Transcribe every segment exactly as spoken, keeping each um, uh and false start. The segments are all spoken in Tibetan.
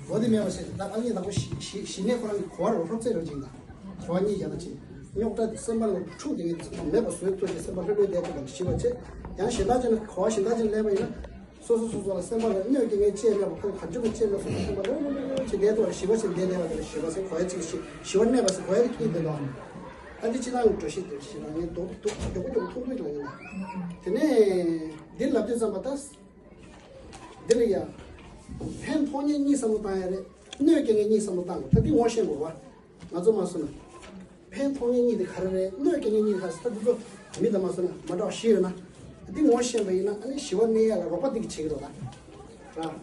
གོ་དེ་མེད་པ་ཞིག་ད་ཨ་ནི་དང་པོ་ཞི་ཞི་ཞི་གནས་ཁོ་རང་གི་གོ་བ་རོ་ཧྲོབ་ཙེ་རོ་ཅིག་ད་གོ་བ་གཉིས་རྒྱ་ན་ཅིག་རྙོག་དྲ་དེ་སེམས་པ་ལ་འཁྲུག་དེ་ངས་མེད་པ་བཟོས་ཐུབ་ཅིག་སེམས་པ་ལྷོད་ལྷོད་བསྡད་ཐུབ་པ་ལ་ཞི་བ་ཆེ། ཡང་གཞན་དག་ཅིག་ན་གོ་བ་གཞན་དག་ཅིག་ལེན་པ་ཡིན་ན། སོ་སོ་སོ་སོ་ལ་སེམས་པ་ལ་གནོད་སྐྱེལ་མཁན་ཅི་ཡང་མེད་པ་ཁོ་ག་འཇུ་མི་ཅི་ཡང་མེད་སོ་སོ་སེམས་པ་ལ་ལོ་ལོ་ལོ་ཅིག་བསྡད་ཐུབ་པ་ལ་ཞི་བ་ཆེ་བསྡད་བསྡད་པ་དེ་ལ་ཞི་བ་ཆེ་གོ་བ་ཅིག་ཞི་ཞི་བ་གནས་པ་ཟེར་གོ་བ་དེ་ཁྱི་དེ་ལ། ཨ་འདི་ཅི་ལ་འགྲོ་ཤེས་དེ་ཞི་བ་ངས་འདུག་འདུག་མགྱོགས་པོ་མགྱོགས་པོ་ཐུག་འདུག་ལ་ཡིན་ལ། དེ་ནས་འདི་ལབ་དུས་ཙམ་པ་ད། འདི་ལ་ཡ། ཕན་ཐོགས་ཉེས་གཉིས་བསམ་བློ་བཏང་ཡ་རེད། གནོད་སྐྱེལ་མཁན་གཉིས་བསམ་བློ་བཏང་དགོས། ད་འདི་ངོ་ཤེས་དགོས་པ། ང་ཚོ་མ་སོང་ན། ཕན་ཐོགས་ཉེས་གཉིས་དེ་ག་རེ་རེད། གནོད་སྐྱེལ་མཁན་གཉིས་ག་རེ་ད་འདི་ཚོ་མི་དང་མ་སོང་ན་མ་འདྲ་བ་བཞི་ཡོད་ན། འདི་ངོ་ཤེས་པ་ཡིན་ན་ཨ་ནི་ཞི་བ་གནས་ཡ་ལ་རོགས་པ་འདི་གི་བྱེད་ཀྱི་རེད་ད། ར།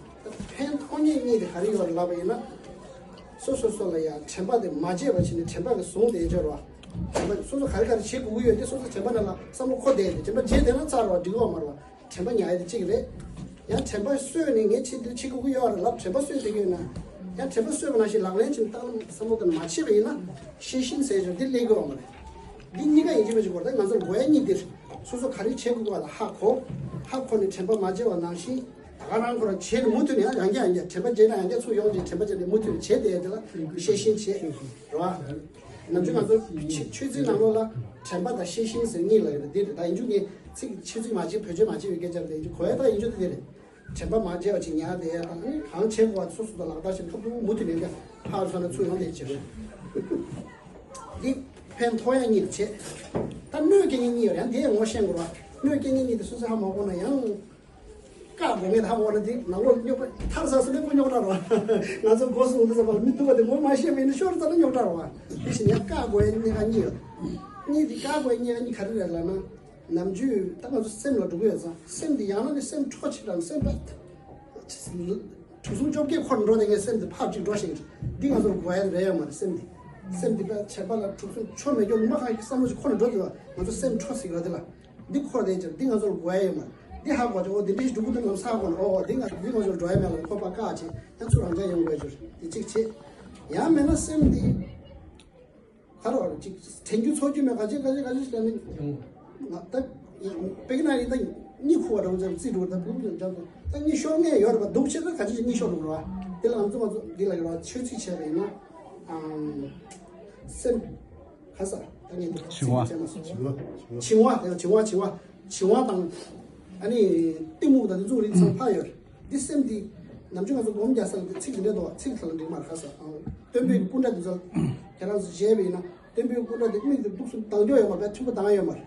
ཕན་ཐོགས་ཉེས་གཉིས་དེ་ག་རེ་ཡོད་རེད་ལབ་པ་ཡིན་ན། སོ་སོ་སོ་ལ་ཡ་དྲན་པ་དེ་མ་བརྗེད་པ་བྱས་ནས་དྲན་པ་གི་ཟུང་དེ་སྦྱོར་བ། དྲན་པ་སོ་སོ་ག་རེ་ག་རེ་བྱེད་དགོས་ཀྱི་ཡོད་དེ་སོ་སོ་དྲན་པ་ནང་ལ་བསམ་བློ་འཁོར་བསྡད་དེ་དྲན་པ་བརྗེད་བསྡད་ན་ཚར་བ་འགྲིག་གི་མ་རེད་བ། དྲན་པ་ཉར་ཡ་དེ་གཅིག་རེད། ཡང་དྲན་པ་གསོས་ནས་ངས་ཆེད་དུ་བྱེད་དགོས་ཀྱི་ཡོད་རེད་ལབ་དྲན་པ་གསོས་བསྡད་ཀྱི་ཡོད་ན། ཡང་དྲན་པ་གསོས་པ་ནང་བཞིན་ལག་ལེན་ཆེད་བཏང་བསམ་བློ་དེ་མ་བྱས་པ་ཡིན་ན། ཤེས་བཞིན་ཟེར་ཞོར་འདི་སླེབས་ཀྱི་ཡོད་མ་རེད། འདི་གཉིས་ཀ་ཡིན་གཅིག་མིན་གཅིག་དགོས་རེད་ད་ང་ཚོར་དགོས་ཡ་གཉིས་འདིར། སོ་སོ་ག་རེ་བྱེད་དགོས་པ་ལ་ཧ་གོ། ཧ་གོ་ནས་དྲན་པ་མ་བརྗེད་པ་ནང་བཞིན། ད་ག་རང་ཁོ་རང་བྱས་ནས་མུ་མཐུད་ནས་ཡང་ཡང་བསྐྱར་ཡང་བསྐྱར་དྲན་པ་བརྗེད་ན་ཡང་བསྐྱར་ཚུར་ཡོང་ཅིག་དྲན་པ་བརྗེད་ནས་མུ་མཐུད་ནས་བྱས་བསྡད་ཡ་དེ་ལ་ཤེས་བཞིན་བྱེད། རེད་བ། ནམ་རྒྱུན་ང་ཚོ་ཆོས་ཆོས་ཚིག་ནང་ལོགས་ལ་དྲན་པ་དང་ཤེས་བཞིན་ཟེར་གཉིས་ལ་ཡོད་རེད་འདི་རེད་ད་ཡིན་རྒྱུ་ངས་ཚིག་ཆོས་ཚིག་མ་བྱེད་བེད་སྤྱོད་མ་བྱེད་པའི་སྐད་ཆ་རེད་ཡིན་རྒྱུ་གོ་ཡ་ད་ཡིན་རྒྱུ་དེ་འདི་རེད། དྲན་པ་མ་བརྗེད་པ་ཅིག་ཉར་བསྡད་ཡ་དང་ཨེ་གང་བྱེད་དགོས་པ་སོ་སོ་དང་ལག་བསྟར་བྱེད་ཐུབ་ཐུབ་མུ་མཐུད་ནས་ཀ་ཕར་སོང་ན་ཚུར་ཡོང་བསྡད་ཀྱི་རེད། འདི་ཕན་ཐོགས་ཡ་གཉིས་བྱེད། ད་གནོད་སྐྱེལ་མཁན་གཉིས་ཡོད་རེད་ཡང་དེ་ཡང་ངོ་ཤེས་དགོས་ར། གནོད་སྐྱེལ་མཁན་གཉིས་དེ་སོ་སོ་ཧ་མ་གོ་ན་ཡང་། བཀག་དགོས་ངེས་ཧ་གོ་ན་དེ་ནང་ལོགས་རྙོག་པ་ཐར་ས་སུ་ལེགས་པོ་རྙོག་དྲ་ར། ང་ཚོ་སྒོ་སྲུང་དུ་ས་བར་མི་ཐུབ་པ་དེ་ངོ་མ་ཤེས་པ་ཡིན་ན་ཤོར་ཙམ་ན་རྙོག་དྲ་ར། དེ་བཞིན་ཡང་བཀག་དགོས་ཡ་གནད་འགག་གཉིས་ཡོད། གཉིས་དེ་བཀག་དགོས་ཡ་གནད་འགག་གཉིས་ག་རེ་རེད་ལབ་ན། ནམ་རྒྱུན་ད་ང་ཚོ་སེམས་ལ་འགྲོ་གི་ཡོད་ཙང་སེམས་འདི་ཡང་ན་ནི་སེམས་འཕྲོ་ཆེ་དང་སེམས་པ། དྲུག་གསུམ་བཅོ་བརྒྱད་འཁོར་འགྲོ་དེ་ངས་སེམས་འདི་ཕར་ཅིག་འགྲོ་ཞིང་འདི་ང་ཚོར་དགོས་ཡ་རེད་ཡོད་མ་རེད་སེམས་འདི། སེམས་འདི་པ་བྱས་པ་ལ་དྲུག་གསུམ་ཆོ་མེད་སྐྱོ་ངུ་མ་གང་ཞིག་བསམ་བློ་ཞིག་འཁོར་ནས་འགྲོ་དེ་བ་ང་ཚོ་སེམས་འཕྲོ་ཟིག་ར་དེ་ལ། འདི་འཁོར་དེ་ཅིག་འདི་ང་ཚོར་དགོས་ཡ་ཡོད་མ་རེད། འདི་ཧ་གོ་ཅིག་འོ་འདི་འདྲ་ཞིག་འགྲོ་གི་འདུག་ལམ་སང་གོ་ནས་འོ་འདི་ང་འདི་ང་ཚོར་འགྲོ་ཡ་མེད་ལ་ཁོ་པ་བཀག་ཅིག་ཡང་ཚུར་རང་འཇགས་ཡོང་དགོས་ཅིག་འདི་གཅིག་བྱེད། ཡང་མེད་ན་སེམས་འདི། ད་རོགས་ཅིག་དྲན་རྒྱུ་ཚོར་རྒྱུ་མེད་ག་ཅི་ག་ཅི་ག་ཅི་ཞིག་ལ་ནི། ང་ད་པེག་ན་ཡིན་ད་གཉིད་ཁུག་པ་འདྲ་བོ་ཙམ་རྩིས་འགྲོ་ད་བུ་བུ་འཇམ་ད་གཉིད་ཤོར་ངེས་ཡོད་རེད་པ་འདུག་ཆེ་ད་ག་ཅི་ཞིག་གཉིད་ཤོར་འགྲོ་ར། དེ་ལ་ང་ཚོ་ང་ཚོ་འདི་ལ་ཡོད་ར་ཆོས་ཚིག་བྱས་པ་ཡིན་ན། ཨམ། སེམས། ག་ས་ད་ངས་འདི་བྱིང་བ་བྱས་མ་སོང་། བྱིང་བ་བྱིང་བ་དང་བྱིང་བ་བྱིང་བ་བྱིང་བ་དང་། ཨ་ནི་གཏི་མུག་དང་འདི་ཚོ་རིགས་ཚང་ཕ་ཡོད། འདི་སེམས་འདི། ནམ་རྒྱུན་ང་ཚོ་སྒོམ་རྒྱག་ས་ལ་འདི་ཚིག་འདི་འདྲ་འདུག་བ་ཚིག་ཐ་ལ་འགྲིག་མ་རེད་ཁ་ས། སྟོན་པའི་སྐུ་འདྲ་འདི་ཚོ། ཁྱེད་རང་ཚོ་བཞེས་པ་ཡིན་ན་སྟོན་པའི་སྐུ་འདྲ་འདི་མིག་འདི་འདུག་སུ་བཏང་རྒྱུ་ཡོད་མ་རེད་མཐུན་པོ་བཏང་ཡོད་མ་རེད།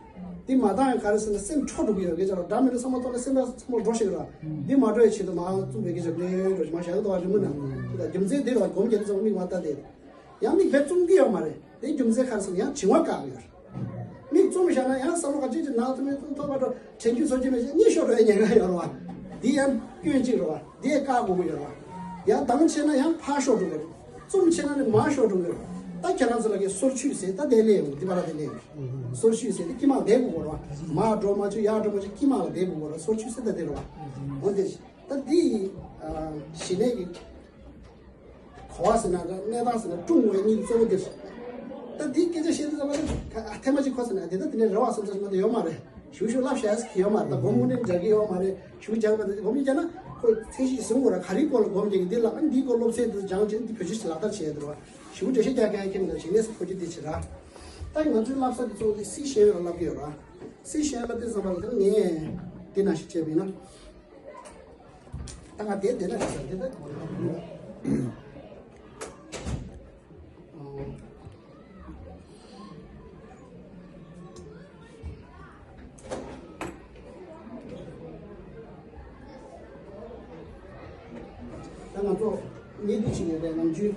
འདི་མ་བཏང་ཡང་ག་རེ་ཟེར་ན་སེམས་འཕྲོ་འགྲོ་གི་ཡོད་སྐད་ཆ་རེད་འདྲ་མི་འདྲ་བསམ་བློ་གཏོང་ན་སེམས་པ་བསམ་བློ་འགྲོ་ཞིག་རེད། འདི་མ་འགྲོ་ཡ་ཆེད་དུ་མ་བཙུམ་པའི་སྐད་ཆ་འདྲ་འགྲོ་ཞིག་མ་བྱ་གི་འདུག་བ་རི་མོ་ན། འདི་དང་རྒྱུ་མཚན་འདི་རེད་བ་སྒོམ་རྒྱག་དུས་ཙམ་མིག་མ་བལྟ་དེ། ཡང་མིག་བེད་བཙུམ་གི་ཡོད་མ་རེད། དེ་རྒྱུ་མཚན་ག་རེ་ཟེར་ན་ཡང་བྱིང་བ་བཀག་ཡོད། མིག་བཙུམ་བཞག་ན་ཡང་བསམ་བློ་ག་ཅིག་ཅིག་ནང་དུ་མིག་བཙུམ་ཐོག་མ་འགྲོ་དྲན་རྒྱུ་ཚོར་རྒྱུ་མེད་ཅིག་གཉིད་ཤོར་འགྲོ་ཡ་ཉེན་ཁ་ཡོད་རེད་བ། འདི་ཡང་སྐྱོན་གཅིག་རེད་བ། འདི་ཡང་བཀག་དགོས་ཀྱི་ཡོད་རེད་བ། ཡང་དྭངས་ཆེ་ན་ཡང་ཕར་ཤོར་འགྲོ་གི་རེད། བཙུམ་ཆེ་ན་ནི་མར་ཤོར་འགྲོ་གི་རེད། ད་ཁྱེད་རང་ཚོ་ལ་གི་སོར་ཆུད་ཟེར་ད་དེ་ལས་ཡོང་འདི་བ་ར་དེ་ལས་ཡོང་། སོར་ཆུད་ཟེར་དེ་དཀྱིལ་མ་ལ་བསྡད་དགོས་རེད་བ། མར་འགྲོ་མ་བཅུག་ཡར་འགྲོ་མ་བཅུག་དཀྱིལ་མ་ལ་བསྡད་དགོས་རེད་བ་སོར་ཆུད་ཟེར་ད་དེ་རེད་བ། འོ་དེ་ད་འདི་ཞི་གནས་ཀྱི། གོ་བ་ཟེར་ན་གནས་སྟངས་ཟེར་ན་ཀྲུང་ངོས་གཉིས་གཙོ་བོ་དེ་རེད། ད་འདིའི་སྐད་ཆ་བཤད་དུས་ཙམ་པ་ད་ཐེངས་མ་གཅིག་གོ་ཟེར་ན་དེ་ད་དེ་ནས་རེ་བ་སེམས་ཚ་ཞིག་མ་གཏོགས་ཡོད་མ་རེད། ཞུ་ཞུ་ལབ་བྱ་ཟེར་གྱི་ཡོད་མ་རེད། ད་སྒོར་མོ་ནས་འཇག་གི་ཡོད་མ་རེད། ཞུ་རྒྱག་པ་ད་སྒོར་མོ་རྒྱག་ན་ཁོས་ཚད་གཞི་ཟིན་དགོས་ར་ག་རེའི་སྐོར་ལ་སྒོར་རྒྱག་གི་འདི་ལ་ཨ་འདིའི་སྐོར་སློབ་ཚན་འདི་སྦྱང་བྱས་འདི་བེད་སྤྱོད་ལག་བསྟར་བྱས་འདུག་བ། ཞུ་འགྲེལ་བཤད་རྒྱག་མཁན་ཁྱེད་མི་འདུག་ཞིག་གནས་སུ་གོ་རྒྱུ་འདི་བྱེད་ར། ད་ང་ཚོའི་བསླབ་ས་འདི་གཙོ་བོ་དེ་སྲིད་ཤེས་ཡོན་ལ་བསླབ་ཀྱི་ཡོད་ར། སྲིད་ཤེས་ཡོན་ལ་དེ་ཙམ་པ་ལ་ད་ངས་དེ་ནང་བཞིན་བྱས་པ་ཡིན་ན། ད་ང་དེ་དེ་ན་རེད་ཟེར་དེ་ད་གོ་རེད། ད་ང་ཚོ་ཉེ་དུས་ཅིག་ཡོད་པའི་ནམ་རྒྱུན།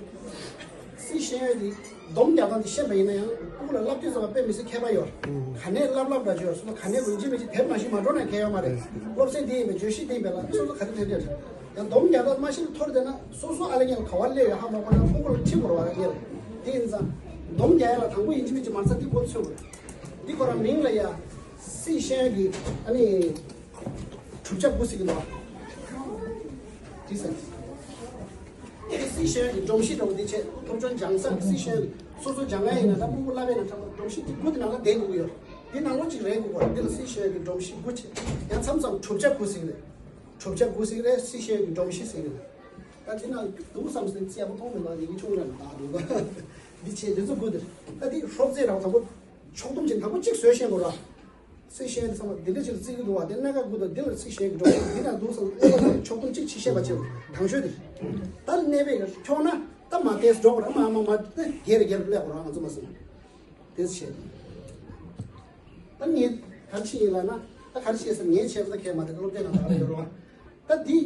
སྲིད་ཤེས་ཡོན་འདི་སྡོམ་རྒྱག་སྟངས་འདི་ཤེས་པ་ཡིན་ན་ཡང་ཕྲུ་གུ་ལ་བསླབ་དུས་ཙམ་པ་དཔེ་མི་སྲིད་མཁས་པ་ཡོད། ག་ནས་བསླབ་བསླབ་འདྲ་བྱོས་སོ་ག་ནས་ཡིན་གཅིག་མིན་གཅིག་དེབ་ནང་བཞིན་མ་འགྲོ་ན་མཁས་ཡོད་མ་རེད། སློབ་ཚན་འདི་ཡིན་པའི་བརྗོད་གཞི་འདི་ཡིན་པའི་ལ་སོ་སོ་ག་རེ་དྲན་དྲན་ཡང་སྡོམ་རྒྱག་སྟངས་མ་ཤེས་ན་ཐོར་བསྡད་ན་སོ་སོ་ཨ་ལེ་ཉལ་ག་བ་སླེབས་ཡོད་ཧ་མ་གོ་ན་ཕྲུ་གུ་ལ་ཁྲིད་དགོས་རེད་བ་ལ་ཉལ། དེ་ཡིན་ཙང་སྡོམ་རྒྱག་ཡ་ལ་དང་པོ་ཡིན་གཅིག་མིན་གཅིག་མ་རྩ་འདི་སྒོ་ཚོད་དགོས། འདི་ཁོ་རང་མིང་ལ་ཡ། སྲིད་ཤེས་ཡོན་གྱི་ཨ་ནི། གྲུབ་ཆ་དགུ་ཟེར་གྱི་འདུག་བ། དེ་ཟེར། དེ་སྲིད་ཤེས་ཡོན་གྱི་སྒྲོམ་གཞི་འདྲ་བོ་དེ་བྱས་ཐོབ་ཆུང་སྦྱང་ས་གི་སྲིད་ཤེས་ཡོན་སོ་སོ་སྦྱང་ཡ་ཡིན་ན་ད་སྤུ་གུ་བསླབ་ཡ་ན་ད་སྒྲོམ་གཞི་དེ་དགུ་དེ་ནང་ལ་བསྡད་དགོས་ཀྱི་ཡོད། དེ་ནང་ལོགས་ཅིག་རེད་དགོས་པ་འདི་ལ་སྲིད་ཤེས་ཡོན་གྱི་སྒྲོམ་གཞི་དགུ་བྱས་ཡང་མཚམས་མཚམས་གྲུབ་ཆ་དགུ་ཟེར་གྱི་རེད། གྲུབ་ཆ་དགུ་ཟེར་གྱི་རེད་སྲིད་ཤེས་ཡོན་གྱི་སྒྲོམ་གཞི་ཟེར་གྱི་རེད། ད་དེ་ན་འདུག་བསམ་སྟེ་ཚེ་ཡག་པོ་མཐོང་མེད་པ་ཡིན་གྱི་ཆུང་ར་ན་ད་འདུག་ག་འདི་བྱས་འདི་ཚོ་དགོས་འདིར། ད་འདི་ཧྲོབ་རྩེ་རང་དང་པོ་ཕྱོགས་བསྡོམས་ཀྱི་དང་པོ་གཅིག་བཟོས་ཤེས་དགོས་ར། རྩེ་ཤེས་འདི་ཚང་མ་འདི་འདྲ་ཅིག་རྩིས་ཀྱི་འདུག་བ། དེ་གནད་འགག་དགོས་འདུག་འདི་ལ་རྩིས་ཤེས་ཀྱི་འགྲོ་འདི་ན་འདུག་བསམ་ཨེ་ལ་ཕྱོགས་བསྡོམས་གཅིག་ཕྱི་བཤད་པ་བྱེད་དང་ཤོས་འདིར། ད་གནས་པའི་ཁྱོག་ན་ད་མ་བལྟས་འགྲོ་དགོས་ར། མ་མ་མ་ད་རྒྱལ་ར་རྒྱལ་ར་སླེབས་དགོས་ར། ང་ཚོ་མ་སོང་། དེ་བྱས། ད་ངས་ག་རེ་བྱས་ཡིན་ལབ་ན། ད་ག་རེ་བྱས་ཟེར་ངས་བྱས་པ་ད་གས་མ་རེད། སློབ་གྲྭའི་ནང་ད་ག་རེ་ཡོད་རེད་བ། ད་འདི་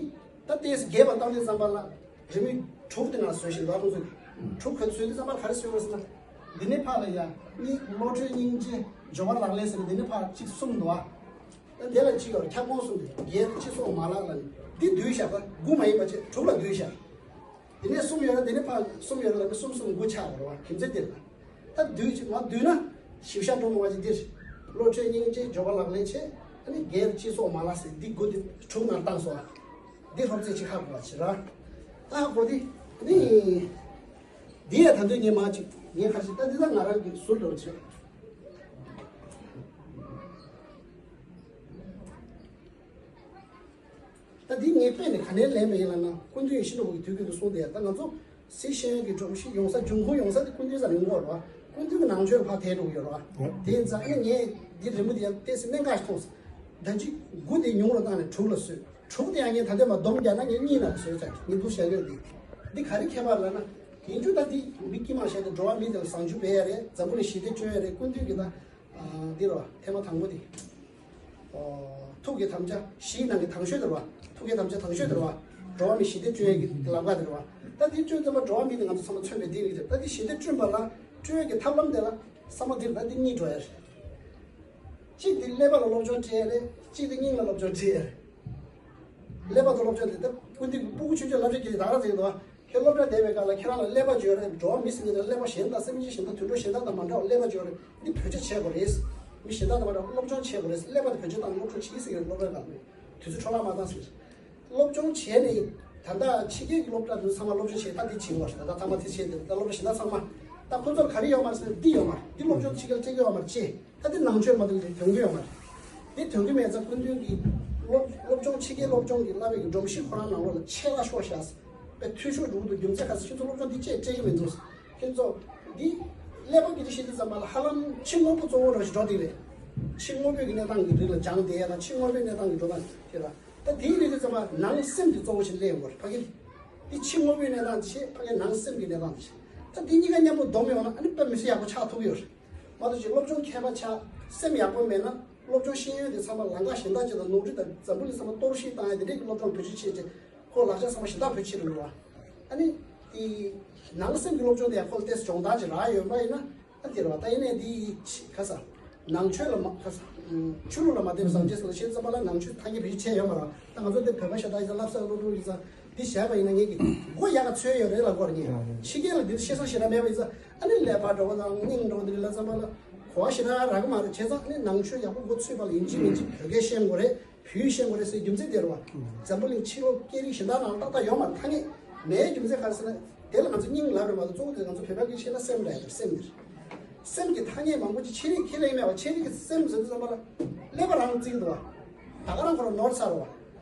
ད་ལྟའི་རྒྱས་པ་བཏང་དུས་ཙམ་པ་ལ་རི་མོ་དྲུག་དེ་ནང་བཟོས་ཤིང་འདུག་ཁོང་ཚོས་དྲུག་ག་བཟོས་དུས་ཙམ་པ་ག་རེ་བཟོས་པ་ཟེར་ན། འདི་ནས་ཕར་ལ་ཡ་གཉིས་བློ་གྲོས་སྙིང་རྗེ་སྦྱོར་བ་ལག་ལེན་ཟེར་ནས་འདི་ནས་ཕར་གཅིག་གསུམ་འདུག་བ། ད་དེ་ལ་གཅིག་ཡོད་རེད། ཁྱབ་ཁོངས་གསུམ་དེ་རྒྱས་སྤྱི་སོགས་མ་ལག་ལ་འདི་བསྡུས་བཞག་ད་དགུ་མ་ཡིན་པ་བྱས་དྲུག་ལ་བསྡུས་བཞག་དེ་ནས་གསུམ་ཡོད་ན་དེ་ནས་ཕར་གསུམ་ཡོད་ན་ལ་ནི་གསུམ་གསུམ་དགུ་ཆགས་པ་རེད་བ། རྒྱུ་མཚན་དེ་རེད། ད་བསྡུས་ཅིག་མ་བསྡུས་ན་ཞིབ་ཆ་འགྲོ་མི་བ་ཅིག་འདིར། བློ་གྲོས་སྙིང་རྗེ་སྦྱོར་བ་ལག་ལེན་བྱེད། ཨ་ནི་རྒྱས་སྤྱི་སོགས་མ་ལག་ཟེར་འདི་དགུ་འདི་དྲུག་ནང་བཏང་སོང་། འདི་སློབ་ཚན་གཅིག་ཧ་གོ་བ་བྱེད་ར། ད་ཧ་གོ་འདི་ནི། འདི་ཡ་ད་འདོད་ངས་མ་ཅིག་ངས་ཁ་ཞིག་ད་འདི་ད་ང་རང་གི་ཟུར་འགྲོ་བྱེད། ད་འདི་ངས་དཔེ་ནས་ག་ནས་ལེན་པ་ཡིན་ལབ་ན། སྐུ་མདུན་ཡེ་ཤེས་ནོར་བུ་གི་དུས་ཀྱི་གསུང་དེ་ད་ང་ཚོ་སྲིད་ཤེས་ཡོན་གྱི་སྒྲོམ་གཞི་ཡོང་ས་འབྱུང་ཁུངས་ཡོང་ས་དེ་སྐུ་མདུན་ས་ནས་ཡོང་གི་ཡོད་རེད་བ། སྐུ་མདུན་གྱི་ནང་ཆོས་ལ་ཕར་ཐལ་འགྲོ་གི་ཡོད་རེད་བ། དེ་ཡིན་ཙང་ཨ་ནི་ངས་འདི་རི་མོ་དེ་ཡང་ཏོག་ཙམ་གནད་འགག་ཞིག་མཐོང་སོང་། ད་ཅི་དགུ་དེ་ཉུང་རུ་བཏང་ནས་དྲུག་ལ་བཟོས། དྲུག་དེ་ཡང་ངས་ད་ལྟ་མ་སྡོམ་རྒྱག་ན་ངས་གཉིས་ལ་བཟོས་ཚར། ངས་འདུག་བཤད་ཡོད་དེ། འདི་ག་རེ་ཁྱད་པར་ལབ་ན། ཡིན་རྒྱུ་ད་འདི་མི་དཀྱུས་མ་བཤད་དེ་འགྲོ་བ་མི་དེ་ལ་བཟང་སྤྱོད་སྤེལ་ཡ་རེད། འཛམ་བུ་གླིང་ཞི་བདེ་བསྐྲུན་ཡ་རེད། སྐུ་མདུན་གྱི་ད། འདི་རོ་ཐེངས་མ་དང་པོ་དེ། ཐུགས་ཀྱི་དམ་བཅའ་བཞིའི་ནང་གི་དང་ཤོས་དེ་རོ། ཐུགས་ཀྱི་དམ་བཅའ་དང་ཤོས་དེ་རོ། འགྲོ་བ་མི་ཞི་བདེ་བསྐྲུན་ཡས་ཀྱི་ལམ་ཁ་དེ་རོ། ད་འདི་བསྐྲུན་ཙམ་པ་འགྲོ་བ་མི་དེ་ང་ཚོ་ཚང་མ་མཚོན་པའི་འདི་རིགས་རེད། ད་འདི་ཞི་བདེ་བསྐྲུན་པ་ལ་བསྐྲུན་ཡས་ཀྱི་ཐབས་ལམ་དེ་ལ་བསམ་བློ་འདི་རེད། ད་འདི་གཉིས་འགྲོ་ཡ་རེད། གཅིག་འདི་ཀླད་པ་ལ་སློབ་སྦྱོང་སྤྲད་ཡ་རེད། གཅིག་འདི་སྙིང་ལ་སློབ་སྦྱོང་སྤྲད་ཡ་རེད། ཀླད་པ་དང་སློབ་སྦྱོང་དེ་ད་སྐུ་མདུན་གྱི་སྤུ་གུ་ཆུང་ཆུང་སློབ་གྲྭ་སྐྱེལ་ཏེ་ད་ག་རང་ཟེར་གྱི་འདུག་ཨ། ཁྱེད་སློབ་གྲྭ་བསྡད་པའི་སྐབས་ལ་ཁྱེད་རང་ལ་ཀླད་པ་བརྗོད་རེད། འགྲོ་བ་མི་ཟེར་མཁན་དེ་ཀླད་པ་གཞན་དང་སེམས་ཅན་གཞན་དང་དུད་འགྲོ་གཞན་དག་དང་མ་འདྲ་བར་ཀླད་པ་བརྗོད་རེད། འདི་བེད་སྤྱོད་བྱེད་དགོས་རེད། མི་གཞན་དག་དང་མ་འདྲ་བར་སློབ་སྦྱོང་བྱེད་དགོས་རེད། ཀླད་པ་དེ་བེད་སྤྱོད་བཏང་། སློབ་ཕྲུག་བྱེད་ཟེར་གྱི་རེད། སློབ་གྲྭའི་སྐབས་ནས་དུས་ཚོད་འཕྲོ་བརླག་མ་བཏང་ཟེར། སློབ་སྦྱོང་བྱས་ནས་ད་ལྟ་ཕྱི་རྒྱལ་གྱི་སློབ་གྲྭ་དེ་ཚང་མ་སློབ་སྦྱོང་བྱས། ད་འདི་བྱེད་དགོས་རེད། ད་ལྟ་ཐ་མ་དེ་བྱས་ཏེ་ད་སློབ་གྲྭ་གཞན་དག་ཚང་མ་ད་ཁོ་ཚོར་ག་རེ་ཡོད་མ་རེད་ཟེར་ན་འདི་ཡོད་མ་རེད། འདི་སློབ་སྦྱོང་ཕྱི་རྒྱལ་སྤྲད་ཀྱི་ཡོད་མ་རེད་ཅེས། ད་དེ་ནང་ཆོས་མ་དེ་ལས་དོན་གྱི་ཡོད་མ་རེད། དེ་དོན་གྱི་མེད་ཙང་སྐུ་མདུན་གྱིས་སློབ་སློབ་སྦྱོང་ཕྱི་རྒྱལ་སློབ་སྦྱོང་གི་བསླབ་པའི་གི་སྒྲོམ་གཞི་ཁོ་རང་ནང་ལོགས་ལ་ཆད་ལ་ཤོར་ཤག་ཟེར། དཔེ་འཐུས་ཤོར་འགྲོ་གི་འདུག་རྒྱུ་མཚན་ག་ཟེར། ཁྱེད་ཚོ་སློབ་སྦྱོང་འདི་ཅེས་སྤྲད་ཀྱི་མི་འདུག་ཁྱེད་ཚོ་འདི་ཀླད་པ་གི་དེ་ཤེས་དུས་ཙམ་པ་ལ་ཧ་ལམ་ཕྱི་དངོས་པོ་གཙོ་བོ་རང་ཞིག་འགྲོ་དེ་རེད། ཕྱི་དངོས་པོའི་གི་གནས་སྟངས་ཀྱི་རིགས་ལ་སྦྱངས་བསྡད་ཡ་དང་། ཕྱི་དངོས་པོའི་གནས་སྟངས་ཀྱི་འགྲོ་སྟངས་དེ་ལ། ད་དེའི་རིགས་དེ་ཚོ་ལ་ནང་སེམས་ཀྱི་གཙོ་བོ་ཞིག་སླེབས་ཡོང་གི་རེད། ཕ་གི་འདི་ཕྱི་དངོས་པོའི་གནས་སྟངས་དེ་བྱས། ཕ་གི་ནང་སེམས་ཀྱི་གནས་སྟངས་དེ་བྱས། ད་འདི་གཉིས་ཀ་མཉམ་པོ་སྡོམ་ཡོང་ན་ཨ་ནི་དཔེ་མི་སྲིད་ཡག་པོ་ཆགས་ཐུབ་ཀྱི་ཡོད་རེད། མ་གཏོགས་ཅིག་སློབ་སྦྱོང་མཁས་པ་ཆགས། སེམས་ཡག་པོ་མེད་ན་སློབ་སྦྱོང་ཤེས་ཡོན་དེ་ཚང་མ་ལམ་ཁ་གཞན་དག་ཅིག་དང་ནོར་འཁྲུལ་དང་འཛམ་བུ་གླིང་ཚང་མ་གཏོར་བཤིག་བཏང་ཡ་དེ་འདྲས་ཀྱི་སློབ་སྦྱོང་བེད་སྤྱོད་བྱས་རྗེས་ཁོ་ལག་ཆ་ཚང་མ་གཞན་དག་བེད་སྤྱོད་བྱེད་རུང་བ། ཨ་ནི་དེ་ནང་སེམས་ཀྱི་སློབ་སྦྱོང་དེ་ཡང་ཁོ་ལ་ཏོག་ཙམ་སྦྱོང་བརྡར་ཅིག་རག་ཡོད་པ་ཡིན་ན། ཨ་དེ་རེད་བ། ད་ཡིན་ནའི་འདི་ཁ་ས་ནང་ཆོས་ལ་མ་ཁ་ས་ཆོས་ལུགས་ལ་མ་བརྟེན་པའི་བཟང་སྤྱོད་ཟེར་ལ་བཤད་ཙམ་པ་ལ་ནང་ཆོས་ཐང་གི་བེད་སྤྱོད་བྱས་ཡོད་མ་རེད། ད་ང་ཚོ་འདི་བོད་པ་ཤ་སྟག་ཡིན་ཙང་། བསླབ་ས་སློབ་ཕྲུག་ཡིན་ཙང་འདི་བྱས་པ་ཡིན་ན་ངེད་ཀྱི་མགོ་ཡག་ག་ཚོད་ཡོད་རེད་ལབ་དགོས་རེད། ངས་ཕྱི་རྒྱལ་ལ་འདི་ཤེས་སང་ཞེ་དྲག་མེད་པ་ཡིན་ཙང་། ཨ་ནི་ཀླད་པ་འགྲོ་བ་དང་སྙིང་འགྲོ་བ་འདི་ལ་ཙམ་པ་ལ་གོ་བ་ཞེ་དྲག་རག་གི་མ་རེད། བྱས་ཙང་ཨ་ནི་ནང་ཆོས་ཡག་པོ་མགོ་ཚོས་པ་ལ་ཡིན་གཅིག་མིན་གཅིག་བོད་སྐད་ཤེས་དགོས་རེད། བོད་ཡིག་ཤེས་དགོས་རེད་ཟེར་རྒྱུ་མཚན་དེ་རེད་བ། འཛམ་བུ་གླིང་ཕྱི་ལོགས་སྐད་རིགས་གཞན་དག་ནང་ཏག་ཏག་ཡོད་མ་རེད། ཐ་སྙད་མེད། རྒྱུ་མཚན་ག་རེ་ཟེར་ན། དེ་ལ་ང་ཚོ་སྙིང་ལབ་རེད་མ་གཏོགས། གཙོ་བོ་དེ་ང་ཚོ་བོད་པ་གི་ཤེས་ན་སེམས་རེད། སེམས་འདིར། སེམས་ཀྱི་ཐ་སྙད་མང་པོ་ཅིག་ཕྱི་རིགས་ཁས་ལེན་མེད་པ། ཕྱི་རིགས་ཀྱི་སེམས་ཟེར་དུས་ཙམ་པ་ལ་ཀླད་པ་རང་བརྩི་གི་འདུག་བ། ད་ག་རང་ཁོ་རང་ནོར་ཚར་བ།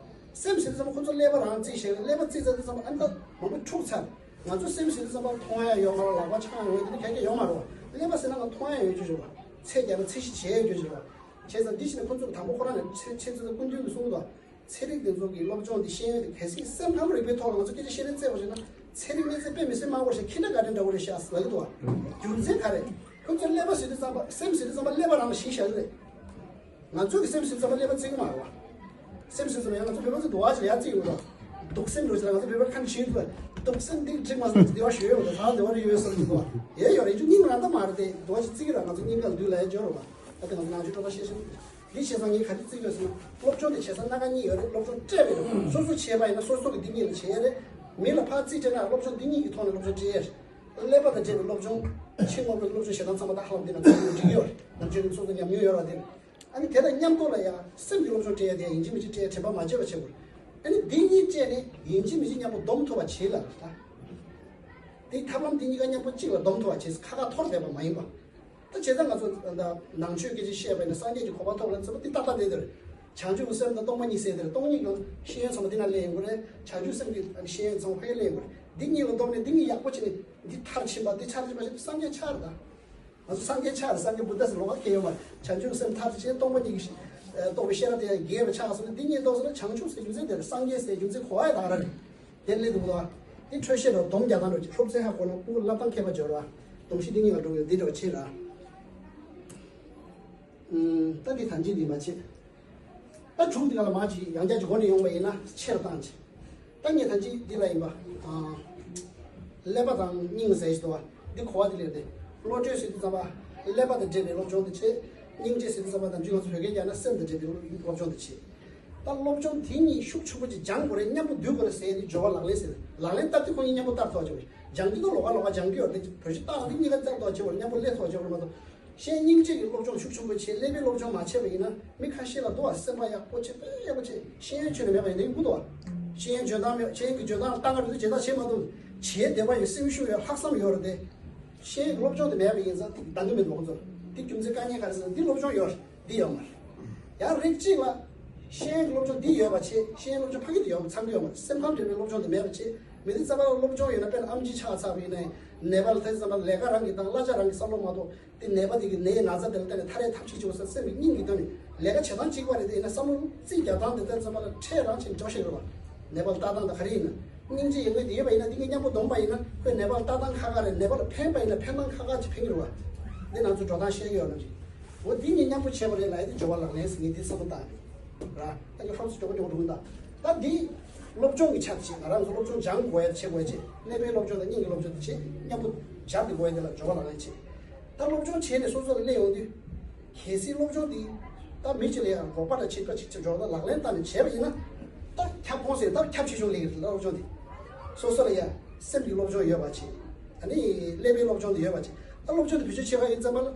སེམས་ཟེར་དུས་ཙམ་པ་ཁོ་ཚོ་ཀླད་པ་རང་བརྩི་ཤེས། ཀླད་པ་བརྩི་ཚར་དུས་ཙམ་པ་ཨ་ནི་ད་མང་པོ་འཁྲུག་ཚར། ང་ཚོ་སེམས་ཟེར་དུས་ཙམ་པ་མཐོང་ཡ་ཡོད་མ་རེད། ལག་པ་འཆང་ཡ་ཡོད། དེ་འདྲ་ག་གེ་ཡོད་མ་རེད་བ། ཀླད་པ་ཟེར་ན་ང་མཐོང་ཡ་ཡོད་རྒྱུ་ཞིག་རེད་བ། ཚད་བརྒྱབ་ན་ཚད་གཞི་བྱེད་ཡ་ཡོད་རྒྱུ་ཞིག་རེད་བ། བྱས་ཙང་འདི་ཕྱིན་ནས་ཁོ་ཚོ་གི་དང་པོ་ཁོ་རང་ནས་ཚེ་ཚེ་ཚེ་སྐུ་མདུན་གྱིས་གསུངས་འདུག་ཚན་རིག་དེ་ཚོ་གི་སློབ་སྦྱོང་འདི་ཤེས་ཡོན་དེ་གལ་སྲིད་སེམས་ཁམས་རིག་པའི་ཐོག་ལ་ང་ཚོ་སྐད་ཆ་བཤད་རན་བརྩེ་བ་བྱས་ན། ཚན་རིག་གནས་ཚད་དཔེ་མི་སྲིད་མང་བ་ཞིག་ཁྱི་འདྲ་ག་འདྲ་འདྲ་བོ་རེད་ཤག་ཟེར་ལབ་ཀྱི་འདུག་བ། རྒྱུ་མཚན་ག་རེ། ཁོ་ཚོ་ཀླད་པ་ཟེར་དུས་ཙམ་པ། སེམས་ཟེར་དུས་ཙམ་པ་ཀླད་པ་རང་ལ་གཞི་བཞག་གི་རེད། ང་ཚོ་གི་སེམས་ཟེར་དུས་ཙམ་པ་ཀླད་པ་བརྩི་གི་མ་རེད་བ། སེམས་ཟེར་དུས་ཙམ་པ་ཡང་ང་ཚོ་བོད་པ་ཚོ་འདུལ་བ་ཞིག་ལ་ཡ་བརྩི་གི་ཡོད་རེད། སྡུག་སེམས་འདྲ་ཞིག་ལ་ང་ཚོ་བོད་པ་ཁ་ནས་ཤེས་ཀྱི་འདུག་སྡུག་སེམས་འདི་འགྲིག་མ་སོང་ཙང་བདེ་བ་ཞུ་ཡོད་རེད། ད་བདེ་བ་རེ་ཡོད་བསམ་གྱི་འདུག་བ། ཡོད་ཡོད་རེད། རྒྱུ་སྙིང་རང་ད་མ་རེད་དེ། འདུལ་བ་ཞིག་བརྩི་གི་ར། ང་ཚོ་སྙིང་ག་ལ་འདུལ་ལ་ཡ་འབྱོར་རེད་བ། ད་དེ་ང་ཚོ་ནང་ཆོས་སྤྲོ་ད་ཤེས་ཤེས། འདི་བྱས་ཙང་ངས་ག་རེ་བརྩི་ཡོད་ཟེར་ན། སློབ་སྦྱོང་དེ་བྱས་ཙང་སྣ་ཁ་གཉིས་ཡོད་རེད། སློབ་སྦྱོང་སྤྲད་པའི་སོ་སོ་གི་འདི་གཉིས་ལ་བྱས་རེད། མི་ལ་ཕར་རྩིས་སྤྲད་ན་སློབ་སྦྱོང་འདི་གཉིས་ཀྱི་ཐོག་ནས་སློབ་སྦྱོང་སྤྲད་ཡས་རེད། ཀླད་པ་དང་འབྲེལ་བའི་སློབ་སྦྱོང་། ཕྱི་དངོས་པོའི་སློབ་སྦྱོང་བྱེད་སྟངས་ཚང་མ་ད་ཧ་ལམ་འདི་ནང་ཚང་མ་འགྲིག་གི་ཡོད་རེད། ནམ་རྒྱུན་ནས་སོ་སོ་ཉམས་མྱོང་ཡོད་ར་དེ་རེད། ཨ་ནི་དེ་དང་མཉམ་དུ་ལ་ཡང་སེམས་ཀྱི་སློབ་སྦྱོང་སྤྲད་ཡས་དེ་ཡང་ཡིན་གཅིག་མིན་གཅིག་སྤྲད་ཡས་དྲན་པ་མ་བརྗེད་པ་བྱེད་དགོས་རེད། ཨ་ནི་འདི་གཉིས་སྤྲད་ནས་ཡིན་གཅིག་མིན་གཅིག་མཉམ་པོ་སྡོམ་ཐུབ་པ་བྱེད་ལ་རེད་ད། དེའི་ཐབས་ལམ་འདི་གཉིས་ཀ་མཉམ་པོ་གཅིག་ལ་སྡོམ་ཐུབ་པ་བྱེད། ཁ་ཁ་འཐོར་བསྡད་པ་མ་ཡིན་པ། ད་བྱས་ཙང་ང་ཚོ་ད་ནང་ཆོས་སྐད་ཆ་བཤད་པ་ཡིན་ན་སངས་རྒྱས་ཀྱི་གོ་འཕང་ཐོབ་ལ་བརྩི་བ་འདི་ཏག་ཏག་བསྡད་དེ་རེད། བྱང་ཆུབ་སེམས་དང་སྟོང་པ་ཉིད་ཟེར་དེར་སྟོང་ཉིད་ཀྱི་ཤེས་ཡོན་ཚང་མ་འདི་ན་སླེབས་ཡོང་གི་རེད། བྱང་ཆུབ་སེམས་ཀྱི་ཤེས་ཡོན་ཚང་མ་ཕ་གི་སླེབས་ཡོང་གི་རེད། འདི་གཉིས་ལ་བསྡོམས་ནས་འདི་གཉིས་ཡག་པོ་བྱས་ནས་འདི་མཐར་ཕྱིན་པ་འདི་ཆར་ཕྱིན་པ་ཞིག་སངས་རྒྱས་ཆགས་རེད་ད། ང་ཚོ་སངས་རྒྱས་ཆགས་རེད། སངས་རྒྱས་བུདྡྷ་ཟེར་ལོགས་ཀ་སྐྱེ་ཡོད་མ་རེད། བྱང་ཆུབ་སེམས་མཐར་ཕྱིན་རྟོགས་པ་གཉིས་ཀྱི་རྟོགས་པའི་ཤེས་རབ་དེ་ཡང་རྒྱས་པ་ཆགས་སོང་ན་འདི་གཉིས་རྟོགས་སོང་ན་བྱང་ཆུབ་ཟེར་རྒྱུ་མཚན་དེར་སངས་རྒྱས་ཟེར་རྒྱུ་མཚན་གོ་བ་ཡང་དག་ར་རེད། དེ་སླེབས་འདུག་ད། འདི་འཕྲོས་བཤད་རོགས་སྡོམ་རྒྱག་སྟངས་རོགས་སློབ་ཚན་ཧ་གོ་ན་ཕྲུ་གུ་བསླབ་སྟངས་ཁྱད་པར་འབྱོར་བ། སྡོམ་ཤེས་འདི་གཉིས་ལ་འགྲོ་གི་ཡོད་འདི་འདྲ་བ་བྱེད་ར། ཨུམ། ད་འདི་ཐམས་ཅད་འདི་མ་བྱེད། ད་དྲུག་འདི་ག་ལ་མ་བྱེད་ཡང་བསྐྱར་གྱི་སྒོ་ནས་ཡོང་བ་ཡིན་ན་ཆེ་རུ་བཏང་བྱེད། ད་ངས་ཐམས་ཅད་འདི་ལ་ཡིན་པ། ཀླད་པ་དང་སྙིང་ཟེར་ཞིག་འདུག་བ། འདི་གོ་བ་འདི་ལས་ཏེ། བློ་གྲོས་ཟེར་དུས་ཙམ་པ། ཀླད་པ་དང་འབྲེལ་བའི་སློབ་སྦྱོང་དེ་བྱེད། སྙིང་རྗེ་ཟེར་དུས་ཙམ་པ་ནམ་རྒྱུན་ང་ཚོ་བོད་སྐད་རྒྱག་ན་སེམས་དང་འབྲེལ་བའི་སློབ་སྦྱོང་དེ་བྱེད། ད་སློབ་སྦྱོང་དེ་གཉིས་ཤུགས་ཆེན་པོ་ཅིག་སྦྱང་དགོས་རེད། མཉམ་པོ་འདུས་དགོས་རེད་ཟེར་ཡས་དེ་སྦྱོར་བ་ལག་ལེན་ཟེར། ལག་ལེན་བསྟར་དུས་ཁོ་གཉིས་མཉམ་པོ་བསྟར་ཐུབ་པ་བྱེད་དགོས། སྦྱང་དུས་ད་ལོགས་ཀ་ལོགས་ཀ་སྦྱང་གི་ཡོད་རེད། བོད་ཆས་བཏགས་དེ་གཉིས་ཀ་བསྟར་ཐུབ་པ་བྱེད་དགོས་རེད། མཉམ་པོ་སླེབས་ཐུབ་པ་བྱེད་དགོས་རེད་མ་གཏོགས། ཤེས་སྙིང་རྗེ་གི་སློབ་སྦྱོང་ཤུགས་ཆེན་པོ་བྱེད། ཀླད་པའི་སློབ་སྦྱོང་མ་བྱས་པ་ཡིན་ན་མི་ཁ་ཤས་ལ་འདུག་བ། སེམས་པ་ཡག་པོ་བྱེད། དཔེ་ཡག་པོ་བྱེད། ཤེས་ཡོན་ཁྱོན་ནས་མེད་པ་ཡིན་ན་ཡིན་དགོས་འདུག་བ། ཤེས་ཡོན་འཇོན་ཐང་མེད། ཤེས་ཡོན་གྱི་འཇོན་ཐང་ལ་ལྟ་ག་འགྲོ་དུས་བྱེད་ཐབས་བྱེད་མ་ཐུབ། བྱེད་བདེ་བ་ཡོད། སེམས་ཤུགས་ཡོད། ལྷག་བསམ་ཡོད་རེད་དེ། ཤེས་ཡོན་གྱི་སློབ་སྦྱོང་དེ་མེད་པ་ཡིན་ཙང་དེ་འདང་གི་མི་འདུག་ཁོ་ཚོར། དེ་རྒྱུ་མཚན་དཀའ་ངལ་ག་རེ་ཟེར་ན་འདི་སློབ་སྦྱོང་ཡོད་རེད། འདི་ཡོད་མ་རེད། ཡང་རིགས་གཅིག་ལ། ཤེས་ཡོན་གྱི་སློབ་སྦྱོང་འདི་ཡོད་པ་བྱེད། ཤེས་ཡོན་སློབ་སྦྱོང་ཕ་གི་དེ་ཡོད་པ་ཚང་གི་ཡོད་མ་རེད། སེམས་ཁམས་འབྲེལ་བའི་སློབ་སྦྱོང་དེ་མེད་པ་བྱེད། མི་དེ་ཚང་མ་ལ་སློབ་སྦྱོང་ཡོད་ན་དཔེར་ན་ཨེམ་ཆི་ཆགས་ཚར་བ་ཡིན་ན་ཡང་ནད་པ་ལ་ད་ཚང་མ་ལས་ཀ་རང་གིས་དང་གླ་ཆ་རང་གིས་བསམ་བློ་མ་གཏོགས། དེ་ནད་པ་དེ་གི་ནད་ན་ཚ་དེ་ལ་བརྟེན་ནས་ཐར་ཡས་ཐབས་ཤེས་བྱེད་དགོས་ས་སེམས་ཀྱི་སྙིང་གི་དོན་ནས་ལས་ཀ་བྱེད་སྟངས་གཅིག་པ་རེད། དེ་ཡིན་ན་བསམ་བློ་རྩིས་རྒྱག་སྟངས་དེ་ལྟར་ཚང་མ་ལ་ཁྲལ་རང་བྱེད་འཇོག་ཤེས་དགོས་པ། ནད་པ་ལ་ལྟ་སྟངས་དང་ག་རེ་ཡིན་ན། སྙིང་རྗེ་ཡོད་མཁན་དེ་ཡོད་པ་ཡིན་ན་དེ་གཉིས་མཉམ་པོ་བསྡོམས་པ་ཡིན་ན་ཁོས་ནད་པ་ལ་ལྟ་སྟངས་ཁག་ཁག་རེད། ནད་པ་ལ་ཕན་པ་ཡིན་ན་ཕན་སྟངས་ཁག་ཁག་ཅིག་ཕན་གྱི་རེད་པ། འདི་ང་ཚོ་འགྲོ་སྟངས་ཤེས་ཀྱི་ཡོད་ནམ་ཞིག་འོ་འདི་གཉིས་མཉམ་པོ་བྱས་པ་རེད་ལབ་ཡ་དེ་སྦྱོར་བ་ལག་ལེན་ཟེར་ངས་འདི་བསམ་བློ་བཏང་ཡོད་ར། ད་ཀྱི་ཧྲོབ་སུ་འགྲོ་གི་འགྲོ་གི་འདུག་ད་འདི་སློབ་སྦྱོང་གི་ཆ་དེ་བྱས། ང་རང་ཚོ་སློབ་སྦྱོང་སྦྱང་དགོས་ཡ་བྱེད་དགོས་ཡ་བྱས། ཀླད་པའི་སློབ་སྦྱོང་དང་སྙིང་གི་སློབ་སྦྱོང་དེ་བྱས། མཉམ་པོ་སྦྱར་ཏེ་དགོས་ཡ་དེ་ལ་སྦྱོར་བ་ལག་ལེན་བྱེད། ད་སློབ་སྦྱོང་བྱས་ནས་སོ་སོ་ལ་སླེབས་ཡོང་དུས། གལ་སྲིད་སློབ་སྦྱོང་འདི་ད་མི་གཅིག་ལ་ཡང་དགོས་པ་འདྲ་བྱེད་པ་ཅིག་ཅིག་འཇོག་ན་ལག་ལེན་བསྟར་ནས་བྱས་པ་ཡིན་ན། ད་ཁྱབ་ཁོངས་ཟེར་ད་ཁྱབ་ཆེ་ཆུང་ལས་ཀྱི་སློབ་སྦྱོང་འདི། སོ་སོ་ལ་ཡང་སེམས་ཀྱི་སློབ་སྦྱོང་ཡོད་པ་བྱེད། ཨ་ནི་ཀླད་པའི་སློབ་སྦྱོང་འདི་ཡོད་པ་བྱེད། ད་སློབ་སྦྱོང་འདི་བེད་སྤྱོད་བྱེད་པ་ཡིན་ཙམ་པ་ལ།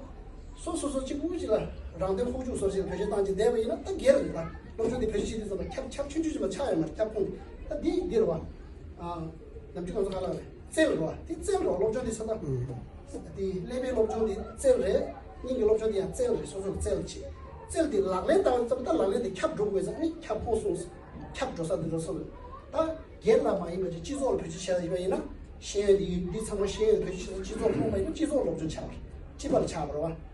སོ་སོ་སོ་གཅིག་པུ་གཅིག་ལ་རང་དོན་ཁུག་ཀྱུག་བཟོ་ཞིག་བེད་སྤྱོད་བཏང་ཅིག་བསྡད་པ་ཡིན་ན་ད་སྒེར་རེད་ད། སློབ་སྦྱོང་འདི་བེད་སྤྱོད་བྱེད་དུས་ཙམ་པ་ཁྱབ་ཁྱབ་ཆུང་ཆུང་ཅིག་མ་ཆགས་ཡོད་མ་རེད། ཁྱབ་ཁོངས་འདི་ད་འདི་འདི་རེད་བ། ཨ། ནམ་རྒྱུན་ང་ཚོ་ག་ལ་རེད། རྩལ་རེད་བ། འདི་རྩལ་རེད་བ། སློབ་སྦྱོང་འདི་ས་ད། ཨུམ། དེ་ཀླད་པའི་སློབ་སྦྱོང་དེ་རྩལ་རེད། སྙིང་གི་སློབ་སྦྱོང་དེ་ཡང་རྩལ་རེད། སོ་སོར་རྩལ་བྱེད། རྩལ་དེ་ལག་ལེན་བསྟར་བ་ཙམ་ད་ལག་ལེན་དེ་ཁྱབ་འགྲོ་དགོས་ཙང་ནི་ཁྱབ་ཁོངས་སོང་། ཁྱབ་འགྲོ་ས་འདི་འགྲོ་སོང་། ད་སྒེར་ལ་མ་ཡིན་པ་ཅིག་སྤྱི་ཚོགས་ལ་བེད་སྤྱོད་བྱས་ཡོད་པ་ཡིན་ན། ཤེས་ཡོན་དེ་འདི་ཚང་མ་ཤེས་ཡོན་བེད་སྤྱོད་བྱས་སྤྱི་ཚོགས་ལ་ཕོག་པ་ཡིན་ན་སྤྱི་ཚོགས་སློབ་སྦྱོང་ཆགས་པ་རེད། སྤྱི་པ་ལ་ཆགས་པ་རེད་བ།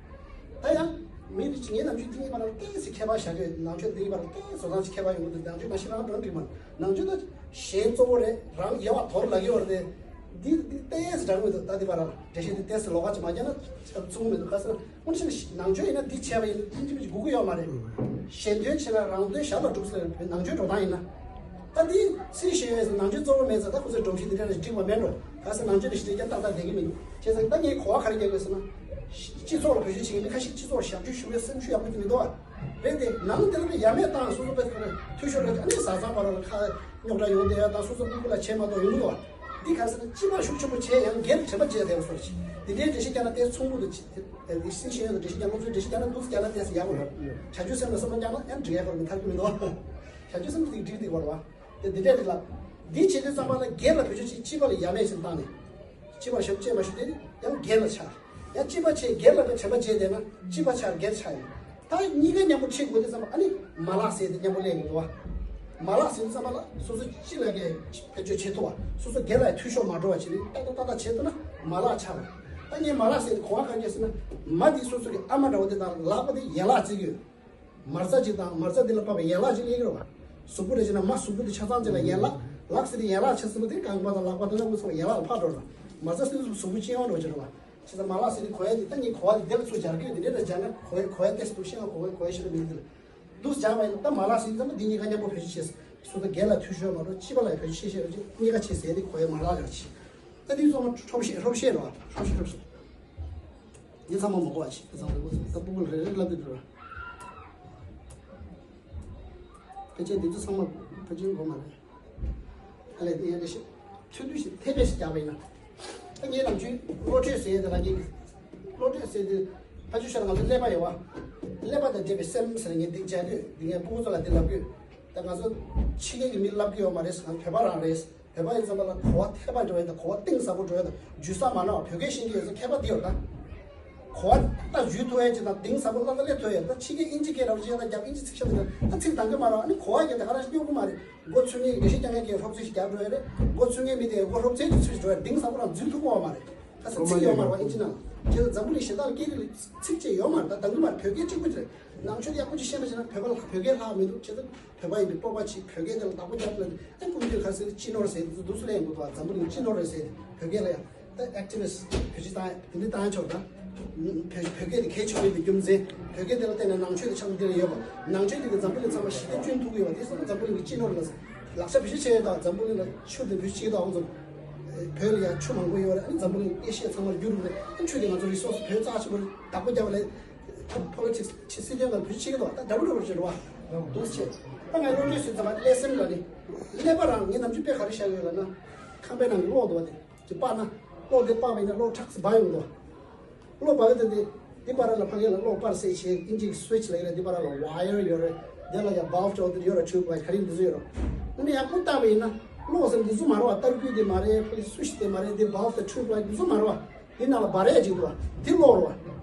ད་ཡང་མི་རིགས་ངའི་ནམ་རྒྱུན་འདི་གཉིས་བར་ལ་ཏོག་ཙམ་ཁྱད་པར་བཞག་གི་ཡོད། ནང་ཆོས་འདི་གཉིས་བར་ལ་ཏོག་ཙམ་བཟོ་སྟངས་ཀྱི་ཁྱད་པར་ཡོང་གི་འདུག་ནང་ཆོས་མ་གཞི་རང་གྲོན་འགྲིག་མ་རེད། ནང་ཆོས་ད་གཞན་གཙོ་བོ་རེད། རང་ཡལ་བ་དོར་ལབ་ཀྱི་ཡོད་རེད་དེ། འདི་འདི་ཏོག་ཙམ་འདྲ་མི་འདུག་ད་འདི་བར་ལ་འགྲེལ་བཤད་འདི་ཏོག་ཙམ་ལོགས་ཀ་ཅིག་མ་བརྒྱབ་ན་ཚུགས་མི་འདུག་ག་ཟེར་ན་དངོས་གནས་ནང་ཆོས་ཡིན་ན་འདི་བྱས་པ་ཡིན་ན་ཐིམ་ཐིམ་ཅིག་སྒུག་གི་ཡོད་མ་རེད། གཞན་དོན་བྱས་ན་རང་དོན་ཞར་ལ་སྒྲུབ་ཟེར་བའི་ནང་ཆོས་འགྲོ་སྟངས་ཡིན་ན། ད་འདི་སྲིད་ཞེས་ཡོད་ཟེར་ནང་ཆོས་གཙོ་བོ་མེད་ཟེར་ད་ཁོ་ཚོའི་སྒྲོམ་གཞི་འདི་འདྲ་ཞིག་འགྲིག་པ་མེད་འགྲོ། ག་ཟེར་ནང་ཆོས་འདི་ཞིག་རྒྱབ་ཏག་ཏག་བསྡད་ཀྱི་མི་འདུག་བྱས་ཙང་ད་ངས་གོ་བ་ག་རེ་རྒྱག་དགོས་ཟེར་ན། སྤྱི་ཚོགས་ལ་བེད་སྤྱོད་བྱེད་མཁན་མི་ཁ་ཤས་སྤྱི་ཚོགས་ཞབས་ཞུ་ཞུ་བའི་སེམས་ཤུགས་ཡག་པོ་ཅིག་མི་འདུག་བ། རེད་དེ་ནང་དེ་ལ་ཡ་མེད་བཏང་སོ་སོ་པའི་ཁ་ནས་འཐུས་ཤོར་རེད། ཨ་ནི་བཟའ་ཚང་བར་ལ་ཁ་རྙོག་དྲ་ཡོང་བསྡད་ཡ་དང་སོ་སོ་སྤུ་གུ་ལ་བྱས་མ་གཏོགས་ཡོང་གི་འདུག་བ། འདི་ག་ཟེར་ན་སྤྱི་པ་ཤུགས་ཆེན་པོ་བྱས་ཡང་སྒེར་དྲན་པ་བརྗེད་བསྡད་པ་སོགས་ཅིག་འདི་འདྲའི་འགྲེལ་བཤད་རྒྱག་ན་དེ་ཚོང་འགུག་ཏུ་ཅིག་དེ་སྲིད་ཤེས་ཡོན་དུ་འགྲེལ་བཤད་རྒྱག་སློབ་གསོའི་འགྲེལ་བཤད་རྒྱག་ན་འདུག་སེ་རྒྱག་ན་དེ་སུ་ཡག་པོ་རེད། བྱ་རྒྱུ་སེམས་ལ་བསམ་བློ་རྒྱག་ན་ཡང་འགྲིག་ཡ་ཁོ་རང་མི་ཐར་གི་མི་འདུག་བ། བྱ་རྒྱུ་སེམས་ལ་འགྲིག་འགྲིག་བར་བ། དེ་འདི་འདྲ་རེད་ལ། འདི་བྱེད་དུས་ཙམ་པ་ལ་སྒེར་ལ་བེད་སྤྱོད་ཅིག་སྤྱི་པ་ལ་ཡ་མེད་ཅིག་བཏང་ནས། སྤྱི་པར་ཞབས་ཕྱི་བྱེད་མ་ཞུ་དེ་ནི་ཡང་སྒེར་ལ་ཆགས། ཡང་སྤྱི་པ་བྱེད་སྒེར་ལ་དྲན་པ་བྱེད་བསྡད་ན་སྤྱི་པ་ཆགས་སྒེར་ཆགས་ཡིན། ད་གཉིས་ཀ་མཉམ་པོ་ཁྲིད་དགོས་དུས་ཙམ་པ་ཨ་ནི་མ་ལག་ཟེར་དེ་མཉམ་པོ་སླེབས་དགོས་འདུག་བ། མ་ལག་ཟེར་དུས་ཙམ་པ་ལ་སོ་སོ་སྤྱི་ལ་གའི་བེད་སྤྱོད་བྱེད་ཐུབ་བ། སོ་སོ་སྒེར་ལ་འཐུས་ཤོར་མ་འགྲོ་བ་བྱེད་ནི་ཏག་ཏག་ཏག་ཏག་བྱེད་ཐུབ་ན་མ་ལག་ཆགས་པ། ད་ངས་མ་ལག་ཟེར་དེ་གོ་བ་གང་རྒྱག་ཟེར་ན་མ་དེ་སོ་སོ་གི་ཨ་མ་འདྲ་བོ་དེ་དང་ལག་པ་དེ་ཡན་ལག་བརྩི་གི་ཡོད། མ་རྩ་གཅིག་དང་མ་རྩ་འདི་ལ་དཔག་པའི་ཡན་ལག་ཅིག་སླེབས་ཀྱི་རེད་བ། གཟུགས་པོ་རེ་བྱས་ན་མ་གཟུགས་པོ་འདི་ཆ་ཚང་ཅིག་ལ་ཡན་ལག་ལག་ཟེར་དེ་ཡན་ལག་ཆ་ཚང་པོ་དེ་རྐང་པ་དང་ལག་པ་དང་སྣ་བུག་ཚང་མ་ཡན་ལག་ལ་ཕར་འགྲོ་རེད། མ་རྩ་ཟེར་དུས་གཟུགས་པོ་སྤྱི་ཡོངས་འགྲོ་གི་རེད་བ། བྱས་ཙང་མ་ལག་ཟེར་དེ་གོ་ཡ་དེ་ད་ངས་གོ་བ་དེ་འདི་ལ་ཚུར་སྦྱར་གི་ཡོད། དེ་འདྲ་ལ་སྦྱར་ན་གོ་ཡ་གོ་ཡ་ཏོག་ཙམ་འདུག་ཤེས་ཡ་གོ་ཡ་གོ་ཡ་ཤེས་རབ་མི་འདུག་དེ་ལ་འདུག་སྦྱར་བ་ཡིན་ན་ད་མ་ལག་ཟེར་དུས་ད་འདི་གཉིས་ཀ་མཉམ་པོ་བེད་སྤྱོད་བྱས་སོ་ད་སྒེར་ལ་འཐུས་ཤོར་མ་འགྲོ་སྤྱི་པ་ལ་བེད་སྤྱོད་ཤེས་ཤེས་རོགས་གཉིས་ཀ་བྱས་ཟེར་དེ་གོ་ཡ་མ་ལག་ཡོད་ཅིག་ད་འདི་ཚོ་ཧྲོབ་ཤེས་ཧྲོབ་ཤེས་རོགས་ཧྲོབ་ཤེས་ཧྲོབ་ཤེས། འདི་ཚང་མ་མ་གོ་བ་ཞིག་འདི་ཚང་མ་ལ་ད་སྤུ་གུ་ལ་རེ་རེ་ལབ་དུས་འགྲོ་ར། ཕལ་ཆེར་འདི་ཚོ་ཚང་མ་ཕལ་ཆེར་གོ་མ་རེད། ཨ་ལས་འདི་ཡང་རེ་ཞིག་ཐུང་ཐུང་ཞིག་ཐེབས་པས་ཞིག་རྒྱག་པ་ཡིན་ན། ད་ངས་ནམ་རྒྱུན་བློ་གྲོས་ཟེར་ཡས་དེ་ལ་ངས་བློ་གྲོས་ཟེར་དུས་ཕ་ཆུ་ཤར་ང་ཚོ་ཀླད་པ་ཡོད་བ། ཀླད་པ་དང་འབྲེལ་བའི་སེམས་ཟེར་ངས་འདི་བྱས་དུས་འདི་ངས་སྤུ་གུ་ཚོ་ལ་འདི་ལབ་དགོས། ད་ང་ཚོ་ཕྱི་རྒྱལ་གྱི་མི་ལབ་ཀྱི་ཡོད་མ་རེད། ང་བོད་པ་རང་རེད། བོད་པ་ཡིན་ཙམ་པ་ལ་གོ་བ་འཐེབ་པ་འགྲོ་ཡ་དང་གོ་བ་གཏིང་ཟབ་པོ་འགྲོ་ཡ་དང་འཇུ་ས་མ་ན་བ་བོད་སྐད་ཤེས་ཀྱི་ཡོད་ཚད་མཁས་པ་འདི་ཡོད་ད། གོ་བ་ད་འཇུ་ཐུབ་ཡ་ཅིག་དང་གཏིང་ཟབ་པོ་བློ་ལ་སླེབས་ཐུབ་ཡ། ད་ཕྱི་རྒྱལ་དབྱིན་ཇི་སྐད་ར་བ་ཅིག་ཡང་ད་རྒྱབ་དབྱིན་ཇི་ཚིག་ཤ་དང་ད་ཚིག་དང་གི་མ་ར་ཨ་ནི་གོ་བ་རྒྱབ་དེ་ག་ར་ཞིག་སྙོབ་གི་མ་རེད། མགོ་ཚོས་ངེས་འགྲེལ་བཤད་རྒྱག་མཁན་གྱི་སློབ་ཚན་ཞིག་རྒྱབ་འགྲོ་ཡ་རེད། མགོ་ཚོས་ངེས་མི་དེ་མགོ་སློབ་ཚན་གྱི་ཚུལ་ཞིག་འགྲོ་ཡ་གཏིང་ཟབ་པོ་རང་འཛུལ་ཐུབ་གོ་བ་མ་རེད། ད་ས་ཚིག་ཡོད་མ་རེད་བ་དབྱིན་ཇི་ནང་ལ། ཁྱེད་ཚོ་འཛམ་བུ་གླིང་གཞན་དག་ལ་སྐད་རིགས་ལ་ཚིག་ཅིག་ཡོད་མ་རེད། ད་དང་གི་མ་རེད། བོད་སྐད་གཅིག་པུ་ཅིག་རེད། ནང་ཆོས་དེ་ཡག་པོ་ཅིག་ཤེས་མ་ཤེས་ན་བོད་པ་ལ་བོད་སྐད་ལྷག་མི་འདུག་ཁྱེད་ཚོ་བོད་པ་ཡིན་པའི་སྤོབས་པ་ཆེ། བོད་སྐད་དེ་ལ་བདག་པོ་རྒྱབ་ལ་ཨེ་ཀུན་མཁྱེན་ག་ཟེར་སྤྱི་ནོར་ཟེར་དེ་ཚོ་འདུག་སུ་ལ་ཡང་འགོ་ཐོག་འཛམ་བུ་གླིང་སྤྱི་ནོར་རེད་ཟེར་བོད་སྐད་ལ་ཡང་། ད་ཨེག་ཊི་བི་སི་ཊི་བེད་སྤྱོད་བཏང་ཡ་དེ་འདྲ་བཏང་ཡ་ཆོག་ད། བོད་བོད་སྐད་དེ་གལ་ཆེན་པོ་ཡིན་པའི་རྒྱུ་མཚན། བོད་སྐད་དེ་ལ་བརྟེན་ནས་ནང་ཆོས་དེ་ཆགས་འདི་ལ་ཡོད་པ། ནང་ཆོས་དེ་གི་འཛམ་བུ་གླིང་ཚང་མ་ཞི་བདེ་བསྐྲུན་ཐུབ་ཀྱི་ཡོད་པ་དེ་སོང་འཛམ་བུ་གླིང་གི་སྤྱི་ནོར་ལ་ལག་ཆ་བེད་སྤྱོད་བྱས་ཡོད་དང་འཛམ་བུ་གླིང་ལ་ཆུ་དེ་བེད་སྤྱོད་བྱས་ཡོད་དང་ཚོ། བོད་ལ་ཡང་ཆུ་མང་པོ་ཡོད་རེད། ཨ་ནི་འཛམ་བུ་གླིང་ཨེ་ཤི་ཡ་ཚང་མར་བསྒྱུར་རེད། ཨ་ནི་ཆུ་དེ་ང་ཚོ་རི་སོར་སི་བོད་རྩ་ཆེན་པོ་རེད། བདག་པོ་རྒྱབ་ལ་ཕོ་ལི་ཊིག་སི་ཆེ་སྲིད་དོན་ལ་བེད་སྤྱོད་བྱེད་ཀྱི་འདུག་ད་འདྲ་པོ་འདྲ་པོ་ཞིག་རེད་བ། འདུག་སེ་བྱས། ད་ང་སློབ་གྲྭའི་སུས་ཚང་མ་ཀླད་སེམས་ལ་ནི། ཀླད་པ་རང་ངས་ནམ་རྒྱུན་དཔེ་ག་རེ་བཞག་ཡོད་ལབ་ན། ཁང་པའི་ནང་གི་གློག་འདུག་བ་དེ། དེ་སྤར་ན། གློག་དེ་སྤར་བ་ཡིན་ན་གློག་ཁྲག་སེ་འབར་ཡོང་འདུག་གློག་སྤར་གི་དེ་དེ་དེ་བར་ལ་ཕ་གི་ལ་གློག་སྤར་སེ་བྱས་དབྱིན་ཇིའི་སུའི་ཆི་ལབ་ཀྱི་རེད། དེ་བར་ལ་ཝ་ཡར་ཡོད་རེད། དེ་ལ་ཡང་བལབ་ཅོག་དེ་ཡོད་རེད། ཊུབ་ལའིཊ་ག་རེ་འདི་ཚོ་ཡོད་རེད། འདི་ཡག་པོ་བལྟས་པ་ཡིན་ན་གློག་ཟེར་འདི་ཚོ་མ་རེད་བ། ཏར་སྐུད་དེ་མ་རེད། ཕ་གི་སུའི་ཆི་དེ་མ་རེད། དེ་བལབ་དང་ཊུབ་ལའིཊ་འདི་ཚོ་མ་རེད་བ། དེ་ནང་ལ་འབར་ཡ་ཅིག་འདུག་བ། དེ་གློག་རེད་བ།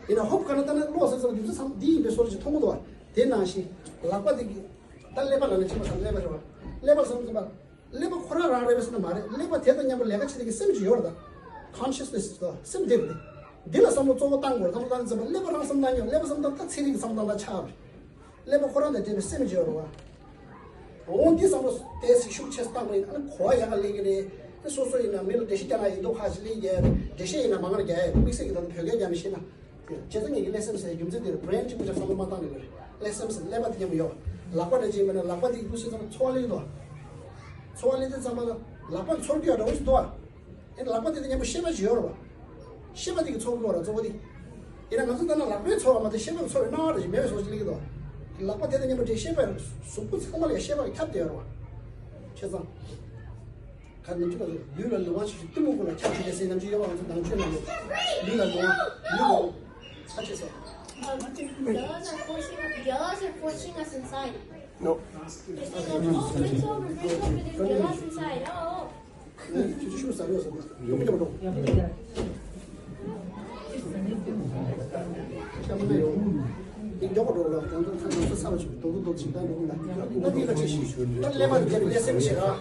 ཡིན་ན་ཧོབ་ག་ན་ལྟ་ན་གློག་ཟེར་ཙམ་འདི་ཚོ་ཚང་འདི་ཡིན་པའི་བཟོ་འདྲ་ཅིག་མཐོང་གི་འདུག་བ། དེ་ནང་བཞིན་ལག་པ་དེ་གི་ད་ཀླད་པ་ལ་ནི་ཅི་མ་ཚང་ཀླད་པ་རེད་བ། ཀླད་པ་ཟེར་ཙམ་པ། ཀླད་པ་ཁོ་རང་རང་རེད་པས་ཟེར་ན་མ་རེད། ཀླད་པ་དེ་དང་མཉམ་པོ་ལས་ཀ་བྱེད་མཁན་གྱི་སེམས་ཅིག་ཡོད་རེད་ད། ཀོན་ཤི་ཡས་ནེ་སི་ཟེར་བ་སེམས་དེ་རེད། འདི་ལ་བསམ་བློ་གཙོ་བོ་བཏང་དགོས་རེད། བསམ་བློ་བཏང་ཙམ་པ་ཀླད་པ་རང་བསམ་བཏང་ཉོག་ཀླད་པ་བསམ་བཏང་ད་ཚན་རིག་གི་བསམ་བློ་བཏང་ད་ཆགས་རེད། ཀླད་པ་ཁོ་རང་དང་འབྲེལ་བའི་སེམས་ཅིག་ཡོད་རེད་བ། འོ་འདི་བསམ་བློ་དེ་ཞིག་ཤུགས་ཆེ་བཏང་བ་ཡིན་ན་གོ་བ་ཡག་ག་སླེབས་ཀྱི་རེད། དེ་སོ་སོ་ཡིན་ན་མི་ལ་འགྲེལ་བཤད་རྒྱག་ན་ཡིན་མདོག་ཁ་ཞིག་སླེབས་ཀྱི་རེད། འགྲེལ་བཤད་ཡིན་ན་མང་ར་རྒྱག་ཡ་རེད། དམིགས་བསལ་གྱི་ད་ལྟ་བོད་སྐད་རྒྱག་མི་ཤེས་ན། བྱས་ཙང་ངེད་ཀྱི་ཀླད་སེམས་ཟེར་རྒྱུ་མཚན་དེར་བྷི་རེན་གཅིག་པུ་ཅིག་བསམ་བློ་མ་བཏང་ནས་རེད། ཀླད་སེམས་ཟེར་ཀླད་པ་དེ་མཉམ་པོ་ཡོད། ལག་པ་འདྲ་ཅིག་མིན་ན་ལག་པ་དེ་ཀུ་སུ་ཚང་ཚོར་བ་སླེབས་འདུག་ཚོར་བ་སླེབས་དུས་ཙམ་པ་ལ་ལག་པ་ཚོར་རྒྱུ་ཡང་འདྲ་བོ་ཞིག་འདུག་ཨ། ཨེ་ལག་པ་དེ་དང་མཉམ་པོ་ཤེས་པ་ཞིག་ཡོད་རེད་བ། ཤེས་པ་དེ་གི་ཚོར་དགོས་ར་གཙོ་བོ་དེ། ཡིན་ན་ང་ཚོ་ལྟ་ན་ལག་པའི་ཚོར་བ་མ་གཏོགས་ཤེས་པའི་ཚོར་བའི་སྣང་བ་འདྲ་ཞིག་མེད་པའི་བཟོ་ཞིག་སླེབས་ཀྱི་འདུག་ལག་པ་དེ་དང་མཉམ་པོ་དེ་ཤེས་པའི་གཟུགས་པོ་ཚང་མ་ལ་ཡང་ཤེས་པ་ཁྱབ་བསྡད་ཡོད་རེད་བ། བྱས་ཙང་། ག་ནམ་རྒྱུན་ལ་ལུས་ལ་ལོང་བ་ཞིག་གཏི་མུག་ཀུན་ལ་ཁྱབ་བྱེད་པའི་སེམས་ནམ་རྒྱུན་ཡོད་པ། ང་ཚོ་ནང་ཆོས་ནང་ལུས་ལུས་ལ་ལོང་བ་ལུས་ལ་ལོང་ཚ་ཆེ་སོ། Girls are forcing, girls are forcing us inside. No. It's over, it's over, it's over, it's over, it's over, it's over. ཆུ་ཆུ་ཟ་རེད་ཟ་རེད། ཡོང་མི་ཡོང་འགྲོ། ཤ་མ་ན་ཡོང་། འདི་མགྱོགས་པོ་འགྲོ་ལ་དོན་དུ་ཚང་མ་ཚ་ཚ་བ་ཞིག་རྡོག་རྡོག་རྡོག་ཞིག་ད་འགྲོ་གི་ལ། ད་འདི་ལ་ཅི་ཞིག་ད་ཀླད་པ་འདི་ཀླད་སེམས་ཞིག་ར།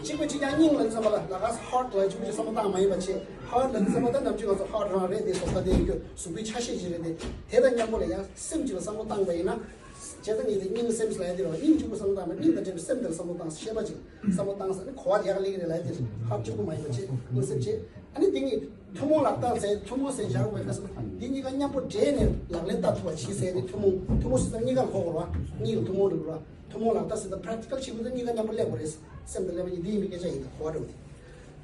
གཅིག་པ་གཅིག་རྐྱང་སྙིང་ལ་བསམ་པ་ལ་ལ་ག་ཧར་ཊི་ལ་གཅིག་པ་གཅིག་བསམ་བློ་བཏང་མ་ཡིན་པ་བྱས། ཧར་ཊི་ལ་བསམ་པ་ད་ནམ་རྒྱུན་ང་ཚོ་ཧར་ཊི་རང་རེད་དེ་སོ་ད་དེ་ཡོད་གཟུགས་པོའི་ཆ་ཤས་ཅིག་རེད་དེ། དེ་དང་མཉམ་པོ་ལ་ཡང་སེམས་ཅིག་ལ་བསམ་བློ་བཏང་པ་ཡིན་ན། བྱས་ཙང་ངས་དེ་སྙིང་སེམས་ལ་ཡ་དེ་རེད་བ། སྙིང་གཅིག་པུ་བསམ་བློ་བཏང་ན་སྙིང་དང་འབྲེལ་བའི་སེམས་དེར་བསམ་བློ་བཏང་ཤེས་པ་ཅིག་བསམ་བློ་བཏང་ས་ནི་གོ་བ་ཡག་ལེགས་རེད་ལ་ཡ་དེ་ཧ་གཅིག་པུ་མ་ཡིན་པ་བྱས་སྙིང་སེམས་བྱས། ཨ་ནི་དེ་ངས་ཐུན་མོང་ལག་རྟགས་ཟེར་ཐུན་མོང་ཟེར་བཞག་པའི་ཁ་སང་འདི་གཉིས་ཀ་མཉམ་པོ་འདྲེས་ནས་ལག་ལེན་བསྟར་ཐུབ་པ་བྱེད་ཟེར་ནི་ཐུན་མོང་ཐུན་མོང་ཟེར་ཙང་གཉིས་ཀ་གོ་དགོས་རེད་བ། གཉིས་ཀ་ཐུན་མོང་རེད་བ། ཐུན་མོང་ལག་རྟགས་ཟེར་ཙང་པ་རེག་ཊི་ཀལ་བྱེད་དགོས་ཙང་གཉིས་ཀ་མཉམ་པོ་སླེབས་དགོས་རེད། སེམས་དང་ཀླད་པ་གཉིས་འདི་ཡིན་པའི་སྐད་ཆ་ཡིན་ད་གོ་བ་འགྲོ་དེ།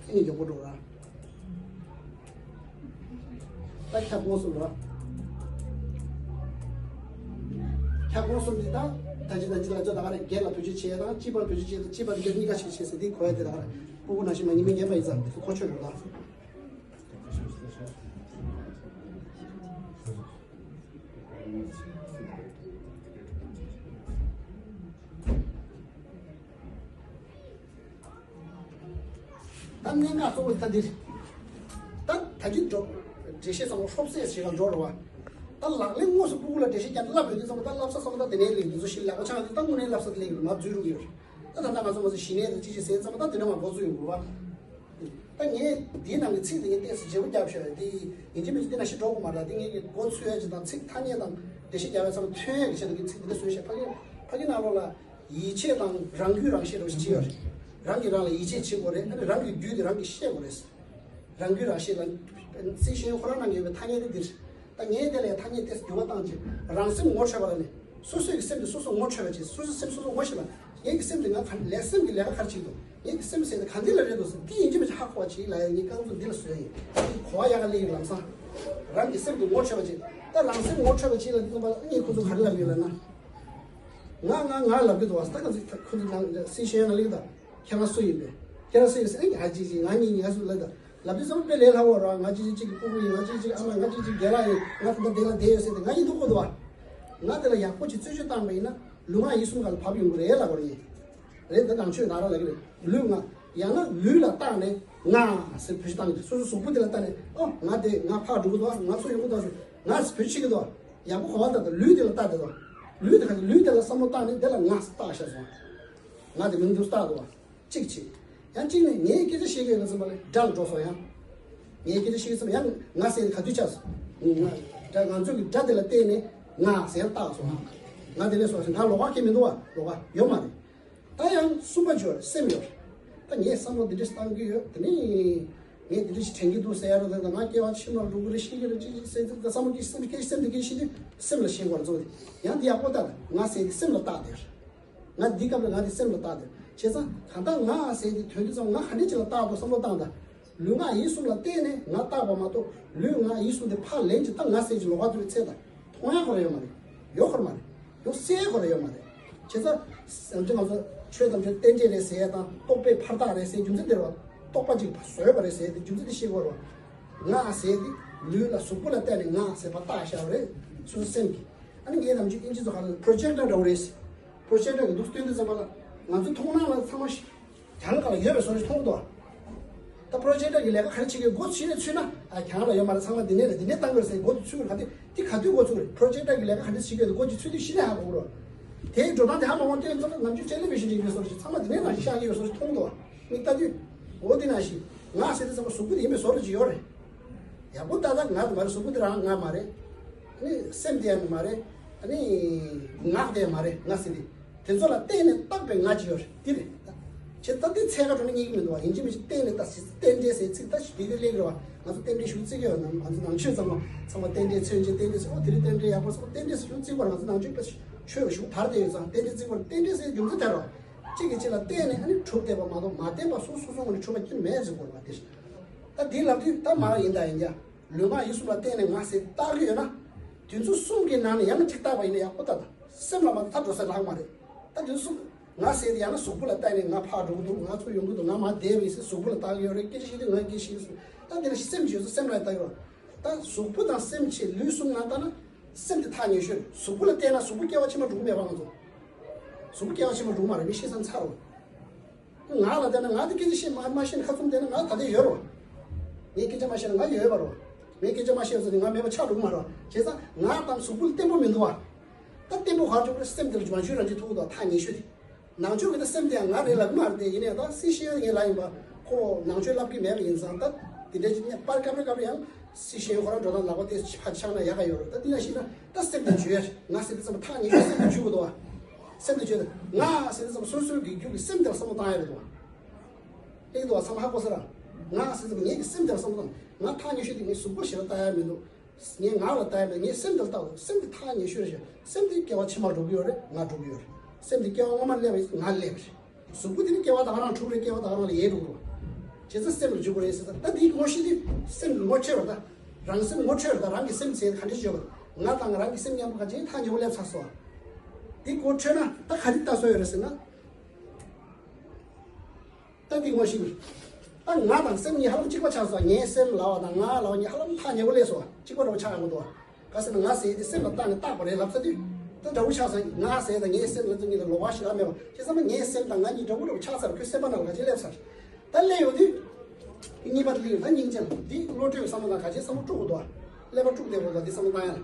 ཨ་ནི་མགྱོགས་པོ་འགྲོ་ར། ད་ཁྱབ་ཁོངས་གསུམ་ར། ཁྱབ་ཁོངས་གསུམ་འདི་ད་ད་ཅི་ད་ཅི་ལ་ཅོ་ད་ག་རེ་བརྒྱད་ལ་བེད་སྤྱོད་བྱེད་དང་གཅིག་པ་བེད་སྤྱོད་བྱེད་དང་གཅིག་པ་བརྒྱད་གཉིས་ཀ་ཞིག་བྱེད་ཟེར་འདི་གོ་ཡ་དེ་ད་ག་རེ་སྤུ་གུ་ནང་བཞིན་མ་ཉི་མ་ཉན་པ་ཡིན་ཙང་དེ་ཚོ་གོ་ཆོད་འགྲོ་ད། ད་གནད་འགག་གཙོ་བོ་ད་འདིར། ད་ད་གིན་འགྲོ། འགྲེལ་བཤད་ཚང་མ་ཧྲོབ་སེ་ཞིག་ལ་འགྲོ་རེད་བ། ད་ལག་ལེན་དངོས་སུ་སྤུ་གུ་ལ་འགྲེལ་བཤད་རྒྱག་བསླབ་ཡོད་དུས་ཚང་མ་ད་བསླབ་ས་ཚང་མ་ད་དེ་ནས་ལེན་དུས་ཚོ་ཞིག་ལག་པ་འཆང་དུས་ད་དངོས་གནས་བསླབ་ས་དེ་ལེན་དགོས་མ་འཛུལ་རུང་ཡོད་རེད། ད་ད་ལྟ་ང་ཚོ་མ་ཚོ་ཞི་གནས་དང་ཅི་ཞིག་ཟེར་ཚང་མ་ད་དེ་འདྲ་མ་འགོ་ཚུགས་ཡོང་དགོས་བ། ད་ངས་འདིའི་ནང་གི་ཚིག་དེ་ངས་ཏོག་ཙམ་བརྗེ་པོ་བརྒྱབ་ཤོག་དེ་ཡིན་གཅིག་མིན་གཅིག་དེ་ནང་བཞིན་འགྲོ་དགོས་མ་རེད། དེ་ངས་ཀྱི་མགོ་ཚོས་ཡ་ཅིག་དང་ཚིག་ཐ་སྙད་དང་འགྲེལ་བཤད་རྒྱག་པའི་མཚམས་ཐོན་ཡ་གི་ཆེད་དུ་ངས་ཚིག་འདི་འདྲ་བཟོས་ཤག་ཕ་གི་ཕ་གི་ནང་ལོགས་ལ། ཡིད་ཆེས་དང་རང་རྒྱུད་རང་ཤེས་རོ་ཞིག་ཅིག་ཡོད་རེད། རང་གིས་རང་ལ་ཡིད་ཆེས་བྱེད་དགོས་རེད། ཨ་ནི་རང་གི་རྒྱུད་དེ་རང་གིས་ཤེས་དགོས་རེད། རང་རྒྱུད་རང་ཤེས་ལ། སྲིད་ཞུའི་ཁོ་རང་ནང་ཡོད་པའི་ཐ་སྙད་དེ་འདིར། ད་ངས་དེ་ལ་ཡང་ཐ་སྙད་དེ་འགྱུར་བ་བཏང་ཅིག་རང་སེམས་ངོ་འཕྲོད་པ་ལ་ནི། སོ་སོའི་གི་སེམས་དེ་སོ་སོ་ངོ་འཕྲོད་པ་ཅིག་སོ་སོའི་སེམས་སོ་སོ་ངོ་ཤེས་པ། ངེད་ཀྱི་སེམས་དེ་ང་ག་ལས་སེམས་ཀྱི་ལས་ཀ་ག་རེ་བྱེད་འདུག་ངེད་ཀྱི་སེམས་ཟེར་དེ་ག་འདི་ལ་རེད་འདུག་ཟེར་འདི་ཡིན་གཅིག་མིན་གཅིག་ཧ་གོ་བ་ཅིག་ལ་ཡང་ངས་རྐང་འཛུགས་འདི་ལ་བཟོས་ཡིན། འདི་གོ་བ་ཡག་ག་སླེབས་ཡོད་ལམ་སང་། རང་གི་སེམས་དེ་ངོ་འཕྲོད་པ་ཅིག་ད་རང་སེམས་ངོ་འཕྲོད་པ་ཅིག་ལ་འདི་ཚོ་པ་ངས་ཁོ་ཚོ་ག་རེ་ལབ་ཡོད་ལབ་ན། ང་ང་ང་ལབ་ཀྱི་འདུག་བ། ད་ག་ཚོད་ཁོ་ཚོ་ནང་སྲིད་གཞུང་ཡང་གླེང་དང་། ཁྱེད་རང་སུ་ཡིན་པས། ཁྱེད་རང་སུ་ཡིན་ཟེར་ཨེ་ང་གཅིག་གཅིག་ང་གཉིས་གཉིས་ང་སུ་ལབ་དང་། ལབ་དུས་ཙམ་དཔེ་ལས་སླ་བོ་ར། ང་གཅིག་གཅིག་གཅིག་གི་སྤུ་གུ་ཡིན། ང་གཅིག་གཅིག་ཨ་མ། ང་གཅིག་གཅིག་རྒན་ལགས་ཡིན། ང་ད་ལྟ་འདི་ལ་བསྡད་ཡོད་ཟེར་ཏེ་ང་ཡིན་འདུག་གོ་འདུག་བ། ང་དེ་ལ་ཡག་པོ་ཅིག་རྩད་གཅོད་བཏང་པ་ཡིན་ན་ལུས་ངག་ཡིད་གསུམ་ག་ལ་བབས་ཡོང་གི་རེད་ལབ་པ་རེད། རེད་ད་ནང་ཆོས་ན་ར་ལབ་ཀྱི་རེད། ལུས་ངག་ཡང་ན་ལུས་ལ་བརྟགས་ནས། ང་ཟེར་བེད་སྤྱོད་བཏང་གི་འདུག་སོ་སོའི་གཟུགས་པོ་དེ་ལ་ལྟ་ནས། ཨོ་ང་དེ་ང་ཕར་འགྲོ་གི་འདུག་ང་ཚུར་ཡོང་གི་འདུག་ང་ཟེར་བེད་སྤྱོད་བྱེད་ཀྱི་འདུག་ཡག་པོ་གོ་བ་ལྟ་དང་། ལུས་དེ་ལ་ལྟ་དེ་དང་། ལུས་དེ་ག་ལུས་དེ་ལ་བསམ་བློ་བཏང་ནས་དེ་ལ་ང་ཟེར་བཏགས་བཞག་སོང་། ང་དེ་མིང་དུ་བཏགས་འདུག་བ། གཅིག་བྱས། ཡང་གཅིག་ནས་ངས་སྐད་ཆ་བཤད་ཀྱི་ཡོད་ཙམ་པ་ལ་དགྲ་ལ་འགྲོ་སོང་ཡང་། ངས་སྐད་ཆ་བཤད་ཀྱི་ཙམ་ཡང་ང་ཟེར་ག་དུས་ཆགས་སོང་། ང་དགྲ་ང་ཚོའི་གི་དགྲ་དེ་ལ་བལྟས་ནས་ང་ཟེར་བཏགས་སོང་ང་། ང་དེ་ནས་སོང་ཟེར་ང་ལོགས་ཀ་ཁྱེར་མི་འདུག་བ། ལོགས་ཀ་ཡོད་མ་རེད། ད་ཡང་གསུམ་པ་འབྱོར་སེམས་ཡོད། ད་ངས་བསམ་བློ་འདི་འདྲ་བཏང་གི་ཡོད། དེ་ནི་ངས་འདི་འདྲ་ཞིག་དྲན་གྱི་འདུག་ཟེར་ཡ་ར། ད་ང་སྐྱེ་བ་ཕྱི་མར་འགྲོ་གི་རེད། ཤི་གི་རེད། ཅི་ཅི་ཟེར་ཚིག་ད་བསམ་བློ་སྐྱེ་སེམས་སྐྱེ་སེམས་དེ་སྐྱེ་ཤི་དུས་སེམས་ལ་ཤེས་དགོས་རེད་ཚོ། དེ་ཡང་འདི་ཡག་པོ་ལྟ། ང་ཟེར་གྱི་སེམས་ལ་བཏགས་དེར། ང་འདི་སྐབས་ལ་ང་དེ་སེམས་ལ་བཏགས་དེར། བྱས་ཙང་གང་ལྟར་ང་ཟེར་གྱི་དོན་དུ་ཙམ་ང་ག་འདྲ་ཅིག་ལ་བཏགས་འདུག་བསམ་བློ་བཏང་ད། ལུས་ངག་ཡིད་གསུམ་ལ་བརྟེན་ནས་ང་བཏགས་པ་མ་གཏོགས། ལུས་ངག་ཡིད་གསུམ་དེ་ཕར་ལེན་གྱི་ད་ང་ཟེར་གྱི་ལོགས་ཀ་དུ་ཚེ་དང་མཐོང་ཡ་ཁོ་ར་ཡོད་མ་རེད། ཡོད་ཁོ་ར་མ་རེད། ཡོད་སའི་ཁོ་ར་ཡོད་མ་རེད། བྱས་ཙང་། ང་ཚོ་ཆོས་ཐམས་ཅད་རྟེན་འབྲེལ་རེད་ཟེར་ཡ་དང་རྟོག་པས་ཕར་བཏགས་རེད་ཟེར་རྒྱུ་མཚན་དེ་རེད་བ། རྟོག་པ་ཅིག་བཟོས་པ་རེད་ཟེར་ཡ་དེ་རྒྱུ་མཚན་དེ་ཤེས་དགོས་རེད་བ། ང་ཟེར་ཡ་དེ་ལུས་ལ་གཟུགས་པོ་ལ་བརྟེན་ནས་ང་ཟེར་བ་བཏགས་བཞག་པ་རེད། སོ་སོ་སེམས་ཀྱིས། ཨ་ནི་ངས་ནམ་རྒྱུན་ཨིན་ཇི་ཚོ་ག་ལ་པྲོ་ཇེག་ཊར་འདྲ་བོ་རེད། པྲོ་ཇེག་ཊར་གྱི་ལུགས་སྟོན་དུས་ཙམ་པ་ལ་ང་ཚོ་མཐོང་སྣང་ལ་ཚང་མ་ཞིག་གྱང་ག་ལ་ཡོད་པའི་བཟོ་ཞིག་མཐོང་འདུག་ད་པྲོ་ཇེག་ཊར་གྱི་ལས་ཀ་ག་རེ་བྱེད་ཀྱི་སྒོ་ཕྱི་ནས་ཚུད་ན། ཨ་གྱང་ལ་ཡོད་མ་རེད། ཚང་མ་འདི་ནས་རེད། འདི་ནས་བཏང་དགོས་རེད་ཟེར་སྒོ་དེ་ཚུད་ག་དེ་དེ་ག་དུས་སྒོ་ཚུད་རེད། པྲོ་ཇེག་ཊར་གྱི་ལས་ཀ་ག་རེ་བྱེད་ཀྱི་ཡོད་སྒོ་དེ་ཚུད་དུས་གཞི་ནས་ཧ་གོ་གི་རེད། དེའི་འགྲོ་སྟངས་དེ་ཧ་མ་གོ་སྟེ་ཚང་མ་ནམ་རྒྱུན་ལྕེ་ལེབ་བཞིན་བྱེད་ཀྱི་བཟོ་ཞིག་ཚང་མ་འདི་ནས་ནང་བཞིན་ཤར་གྱི་ཡོད་བཟོ་ཞིག་མཐོང་འདུག་མིག་ལྟ་དུས། འོ་དེ་ནང་བཞིན་ང་ཟེར་དུས་ཙམ་པ་གཟུགས་པོ་དེ་ཡིན་པའི་བཟོ་འདྲ་ཅིག་ཡོད་རེད། ཡག་པོ་ལྟ་ད་ང་དེ་མ་རེད། གཟུགས་པོ་དེ་རང་ང་མ་རེད། ཨ་ནི་སེམས་དེ་ཡང་མ་རེད། ཨ་ནི་ངག་དེ་ཡང་མ་རེད། ང་ཟེར་དེ་དེ་ཚོ་ལ་བརྟེན་ནས་བཏགས་པའི་ང་ཅིག་ཡོད་རེད། དེ་རེད། བྱས་ད་དེ་ཚད་ཀ་འགྲོ་ན་རྙེད་ཀྱི་མི་འདུག་བ། ཡིན་གཅིག་མིན་གཅིག་བརྟེན་ནས་ད་ཟེར། རྟེན་འབྲེལ་ཟེར་ཚིག་ད་ཞིག་དེ་དེ་ལེགས་རེད་བ། ང་ཚོ་རྟེན་འབྲེལ་ཞུ་ཚིག་ཡོད་ན། ང་ཚོ་ནང་ཆོས་ཚང་མ་ཚང་མ་རྟེན་འབྲེལ་མཚོན་བྱེད། རྟེན་འབྲེལ་ཟེར། ཨོ་དེ་རིང་རྟེན་འབྲེལ་ཡག་པོ་ཟེར། རྟེན་འབྲེལ་ཟེར་ཞུ་ཚིག་པར་ང་ཚོ་ནང་ཆོས་པ་ཆོས་ཞུ་དར་དེ་ཡོད་ཙང་རྟེན་འབྲེལ་ཚིག་པར་རྟེན་འབྲེལ་ཟེར་རྒྱུ་མཚན་དེ་རེད་བ། གཅིག་གིས་གཅིག་ལ་བརྟེན་ནས་ཨ་ནི་གྲུབ་བསྡད་པ་མ་གཏོགས་མ་བརྟེན་པ་སོ་སོ་སོ་ངོས་ནས་གྲུབ་པ་ཅིག་མེད་ཟེར་དགོས་པ་དེ། ད་འདི་ལབ་དུས་ད་མ་ཡིན་ད་ཡིན་ཡ། ལུས་ངག་ཡིད་གསུམ་ལ་བརྟེན་ནས་ང་ཟེར་བཏགས་ཀྱི་ཡོད་ན། དེ་ཚོ་གསུམ་གྱི་ནང་ནས་ཡང་གཅིག་བཏགས་པ་ཡིན་ན་ཡག་པོ་ལྟ་ད། སེམས་ལ་མ་གཏོགས་ད་འགྲོ་ས་ལྷག་མ་རེད། ད་དེ་ཚོ་གསུམ། ང་ཟེར་དེ་ཡང་ན་གཟུགས་པོ་ལ་བརྟེན་ནས་ང་ཕར་འགྲོ་གི་འདུག་ང་ཚུར་ཡོང་གི་འདུག་ང་མར་བསྡད་པ་ཡིན་ཟེར་གཟུགས་པོ་ལ་བཏགས་ཀྱི་ཡོད་རེད། སྐད་ཆ་བཤད་དུས་ང་སྐད་བཤད་ཀྱི་འདུག་ད་འདི་ལ་སེམས་བརྗོད་ཚོ་སེམས་ལ་བཏགས་ཀྱི་ཡོད་རེད། ད་གཟུགས་པོ་དང་སེམས་བཅས་ལུས་གསུམ་ནང་ལྟ་ན། སེམས་དེ་ཐག་ཉེ་ཤོས་རེད། གཟུགས་པོ་ལ་བལྟས་ན་གཟུགས་པོ་སྐྱེ་བ་ཕྱི་མ་འགྲོ་གི་མེད་པ། ང་ཚོ་གཟུགས་པོ་སྐྱེ་བ་ཕྱི་མ་འགྲོ་གི་མ་རེད། མི་ཤེས་ས་ཚར་རོ། ང་ལ་བལྟས་ན་ང་དེ་སྐད་ཆ་བཤད་མ་མ་ཤེས་ན་ཁ་ཚུམ་བསྡད་ན་ང་ད་ལྟ་ཡོད་རོ། ངས་སྐད་ཆ་མ་བཤད་ན་ང་ཡོད་པ་རོ། ངས་སྐད་ཆ་མ་བཤད་ཟེར་ནས་ང་མེད་པ་ཆགས་འགྲོ་གི་མ་རོ། བྱས་ཙང་ང་དང་གཟུགས་པོ་ལ་བརྟན་པོ་མི་འདུག་བ། ད་བརྟན་པོ་ག་རེ་བྱུང་རེད། སེམས་དེ་ལ་མ་བྱུང་རང་གི་ཐུག་འདུག་ཐག་ཉེ་ཤོས་དེ། ནང་ཆོས་ཀྱི་ད་སེམས་དེ་ཡང་ང་རེད་ལབ་མ་རེད་དེ། ཡིན་ནའི་ད་སྲིད་ཤེས་ཡོན་ངས་ལབ་ཡིན་པ། ཁོ་ནང་ཆོས་ལབ་ཀྱི་མེད་པ་ཡིན་ཙང་། ད་དེ་འདྲའི་ཅིག་ནས་པར་སྐབས་རེ་སྐབས་རེ་ཡང་སྲིད་ཤེས་ཡོན་ཁོ་རང་འགྲོ་སྟངས་ལག་པ་དེ་ཕར་ཆགས་ན་ཡག་ག་ཡོད་རེད། ད་དེ་ཡང་ཤེས་ན་ད་སེམས་དེ་བརྗོད་ཡ་རེད། ང་ཟེར་དུས་ཙམ་པ་ཐག་ཉེ་ཤོས་སེམས་དེ་བརྗོད་དགོས་འདུག་བ། སེམས་དེ་བརྗོད་དུས་ང་ཟེར་དུས་ཙམ་པ་སོ་སོའི་གི་རྒྱུད་ཀྱི་སེམས་དེ་ལ་བསམ་བློ་བཏང་ཡ་རེད་འདུག་བ། ཨེ་འདུག་བ། ཚང་མ་ཧ་གོ་ས་ར། ང་ཟེར་དུས་ཙམ་པ་ངེད་ཀྱི་སེམས་དེ་ལ་བསམ་བློ་བཏང་། ང་ཐག་ཉེ་ཤོས་དེ་ངའི་གཟུགས་པོ་ཞེ་དྲག་བལྟ་ཡ་མི་འདུག་ངས་ངག་ལ་བལྟ་ཡ་མེད། ངས་སེམས་དེ་ལ་བལྟ་དགོས། སེམས་དེ་ཐག་ཉེ་ཤོས་རེད་ཤག་སེམས་དེ་སྐྱེ་བ་ཕྱི་མར་འགྲོ་གི་ཡོད་རེད། ང་འགྲོ་གི་ཡོད་རེད། སེམས་དེ་སྐྱེ་བ་སྔོན་མ་སླེབས་པ་ཡིན་ན་ང་སླེབས་རེད། གཟུགས་པོ་དེ་ནི་སྐྱེ་བ་ད་ག་རང་གྲུབ་རེད། སྐྱེ་བ་ད་ག་རང་ལ་ཡལ་འགྲོ་གི་རེད། བྱས་ཙང་སེམས་ལ་འཇུག་དགོས་རེད་ཟེར། ད་འདིའི་ངོ་ཤེས་དུས་སེམས་ངོ་འཕྲོད་པ་ད། རང་སེམས་ངོ་འཕྲོད་པ་ད། རང་གི་སེམས་ཟེར་ག་འདྲ་ཞིག་ཡོད་པ། ང་དང་རང་གི་སེམས་མཉམ་པོ་ག་ཅིག་ཐག་ཉེ་བོ་སླེབས་ཚར་སོང་། འདི་ངོ་འཕྲོད་ན་ད་ག་རེ་ལྟ་སྲོལ་ཡོད་རེད་ཟེར་ན། ད་འདི་ངོ་ཤེས་ནས། ད་ང་དང་སེམས་གཉིས་ཧ་ལམ་གཅིག་པ་ཆགས་སོང་། ངའི་སེམས་ལབ་པ་དང་ང་ལབ་པ་གཉིས་ཧ་ལམ་ཐག་ཉེ་པོ་སླེབས་སོང་། གཅིག་པ་འདྲ་པོ་ཆགས་ཡོང་གི་འདུག་ག་ཟེར་ན་ང་ཟེར་དེ་སེམས་ལ་བཏགས་ནས་བཏགས་པ་རེད་ལབ་ཚར་དུས། ད་འདྲ་པོ་ཆགས་སོང་། ང་ཟེར་དང་ངའི་སེམས་ལབ་ཚར་གཉིས་ལ་ལོགས་ཀ་ཞེ་དྲག་མེད་པ། བྱས་ཙང་ངའི་སེམས་དང་ང་གཉིས་འདྲ་པོ་འདྲ་པོ་ཆགས་ཚར། ཁོའི་སེམས་པ་ནང་ལ་ག་ཅིག་སླེབས་ཚར། ད་སླེབས་ཡོང་དུས། གཉིས་པ་དེ་སླེབས་ཡོང་། ད་སྙིང་རྗེ་ལ་འདི་བློ་གྲོས་བསམ་བློ་དང་ག་ཅིག་བསམ་བློ་དཀྲུག་དགོས་འདུག་ཀླད་པ་དཀྲུག་བསྡད་དགོས་འདུག་འདི་བསམ་བློ་བཏང་ཡ་ལ།